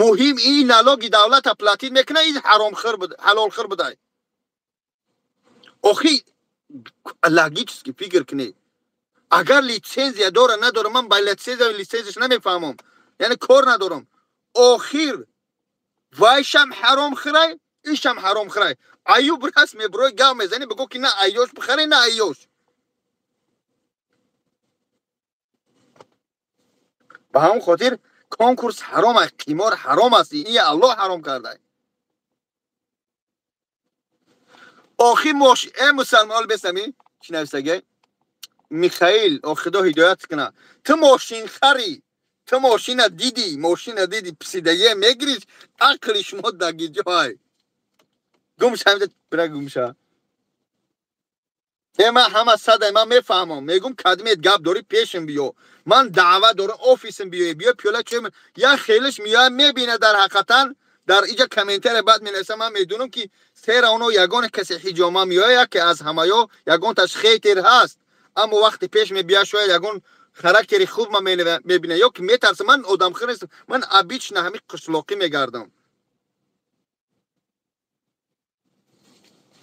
Муҳим ин налоги давлата платить мекуна, ин ҳаромхӯр, ҳалолхӯр будай. Охи логически фикр кунед, агар лицензия дора надора, ман ба лицензия лицензияш намефаҳмам, яъне кор надорам. Охир вайшам ҳаром хӯрай, ишам ҳаром хӯрай. Аюб раст меброи, гав мезани, бигӯ ки на айёш бихаре, на айёш. Ба ҳамон хотир конкурс ҳаром аст, қимор ҳаром аст, ин Аллоҳ ҳаром кардай. Охи мош э мусалмон бесами чӣ нависаге Михаил, о Худо ҳидоят куна. Ту мошинхарӣ, ту мошина дидӣ, мошина дидӣ, писидагие мегириш. Ақли шумо дагиҷой гумша, бира гумша. Э ман ҳама садай, ман мефаҳмам, мегум кадмет гап дорӣ, пешим биё, ман даъват дорам, офисим биёй, биё пиёла чой. Як хелиш меояд, мебина, дар ҳақиқатан дар иҷа комментария баъд менависам. Ман медонам ки сера оно ягоне касе ҳиҷома меояд, яке аз ҳамаё ягонташ хейтер ҳаст. Аммо вақте пеш мебиёд, шояд ягон характери хуб ман мебина ё ки метарсам. Ман одамхӯр нестам, ман обычно ҳамин қишлоқӣ мегардам.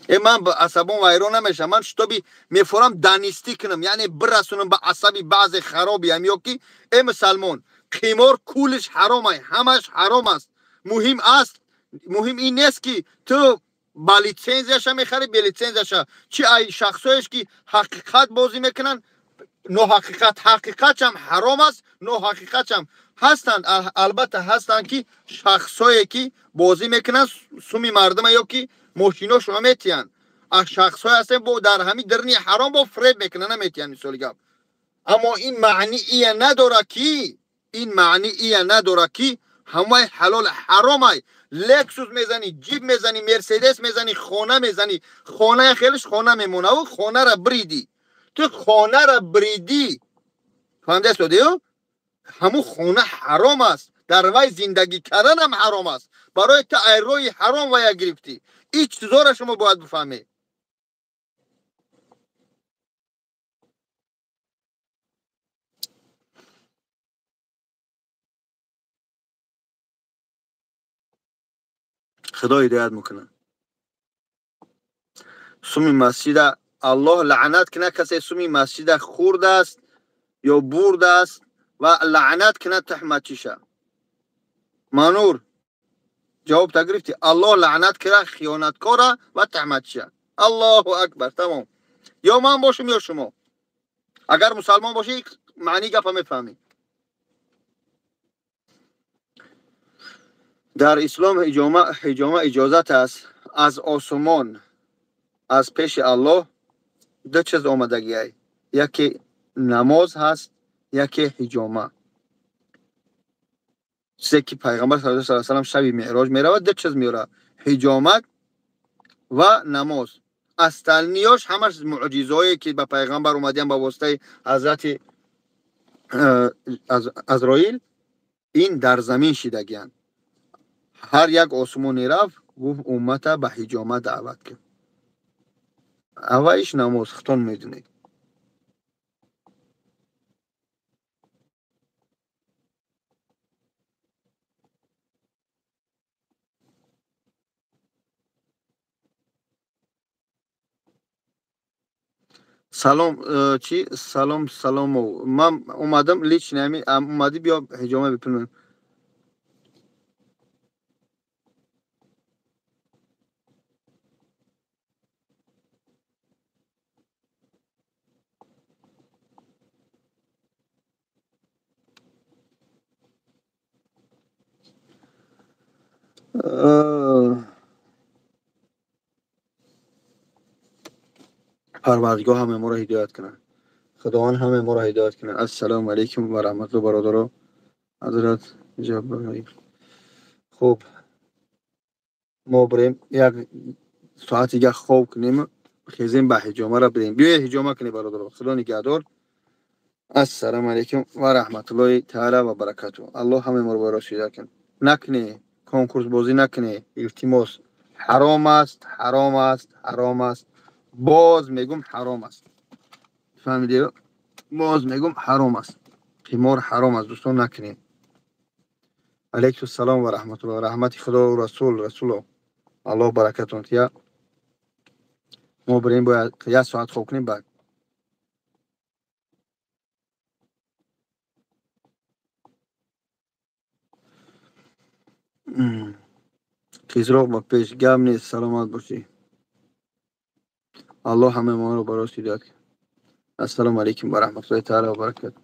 Э ман ба асабон вайрон намешавам, ман шитоби мефорам донести кунам, яъне бирасонам ба асаби баъзе харобиам ё ки э мусалмон, қимор кулиш ҳаромай, ҳамаш ҳаром аст. Муҳим аст, муҳим ин нест ки ту ба лицензияша мехарӣ, бе лицензияша. Чи ай шахсоеш ки ҳақиқат бозӣ мекунанд, ноҳақиқат, ҳақиқатшам ҳаром аст, ноҳақиқатшам ҳастанд. Албатта ҳастанд ки шахсое ки бозӣ мекунанд суми мардума ё ки мошиношона метиҳанд. Шахсҳое ҳастанд, бо дар ҳамин дарни ҳаром бо фреб мекунанд, наметиҳанд, мисоли гап. Аммо ин маъни ия надора ки, ин маъни ия надора ки ҳамаи ҳалол ҳаромай. Лексус мезанӣ, Ҷип мезанӣ, Мерседес мезанӣ, хона мезанӣ, хоная хелиш хона мемонаву хонара бридӣ, ту хонара бридӣ. Фаҳмидаст одиё? Ҳамун хона ҳаром аст. Дар вай зиндагӣ кардан ҳам ҳаром аст. Барои ту ай роҳи ҳаром вая гирифтӣ. Ин чизҳоро шумо бояд бифаҳмед. Худо ҳидоят мекунад. Суми масҷида Аллоҳ лаънат кунад касе суми масҷида хӯрдааст ё бурдааст ва лаънат кунад таҳматчиша. Манур ҷавоб та гирифтӣ? Аллоҳ лаънат кунад хиёнаткора ва таҳматчиша. Аллоҳу акбар. Тамом. Ё ман бошам ё шумо. Агар мусалмон бошӣ маънии гапа мефаҳмӣ. Дар ислом ҳиҷома иҷозат аст. Аз осмон аз пеши Аллоҳ ду чиз омадагиай. Яке намоз ҳаст, яке ҳиҷома. Чизе ки пайғамбар саллаллоҳу алайҳи васаллам шаби меъроҷ меравад, ду чиз меорад: ҳиҷомат ва намоз. Остальныйош ҳамаш муъҷизое ки ба пайғамбар омадиян ба воситаи ҳазрати Азроил, ин дар замин шидагиянд. Ҳар як осмоне рафт, гуфт уммата ба ҳиҷома даъват кун. Аввалиш намоз, худтон медонед. Салом, чӣ? Салом, саломов. Ман омадам лично, ҳами омадӣ биё ҳиҷома бипунам. Парвардигоҳ ҳама моро ҳидоят кунад. Худованд ҳама моро ҳидоят кунад. Ассалому алайкум ва раҳматуллоҳ бародаро. Ҳазрат Ҷабраил. Хуб, мо бирем як соат дига хоб кунем, хезем ба ҳиҷомаро бирем. Биёед ҳиҷома кунем бародаро. Худо нигаҳдор. Ассалому алайкум ва раҳматуллоҳи таала ва баракатуҳ. Аллоҳ ҳама моро ба рост ҳидоят кунад. Накунед, конкурсбозӣ накунед, илтимос. Ҳаром аст, ҳаром аст, ҳаром аст. Боз мегум ҳаром аст. Фаҳмидед? Боз мегум ҳаром аст. Қимор ҳаром аст, дӯстон, накунед. Алайкум салом ва раҳматуллоҳ. Раҳмати Худо ва расул, расуло. Аллоҳ баракатон тия. Мо бирем бояд як соат хоб кунем баъд. Тезроқ ба пеш, гап нест, саломат бошӣ. Аллоҳ ҳама моро ба рост ҳидоят кунад. Ассалому алайкум ва раҳматуллоҳи таала ва баракатуҳ.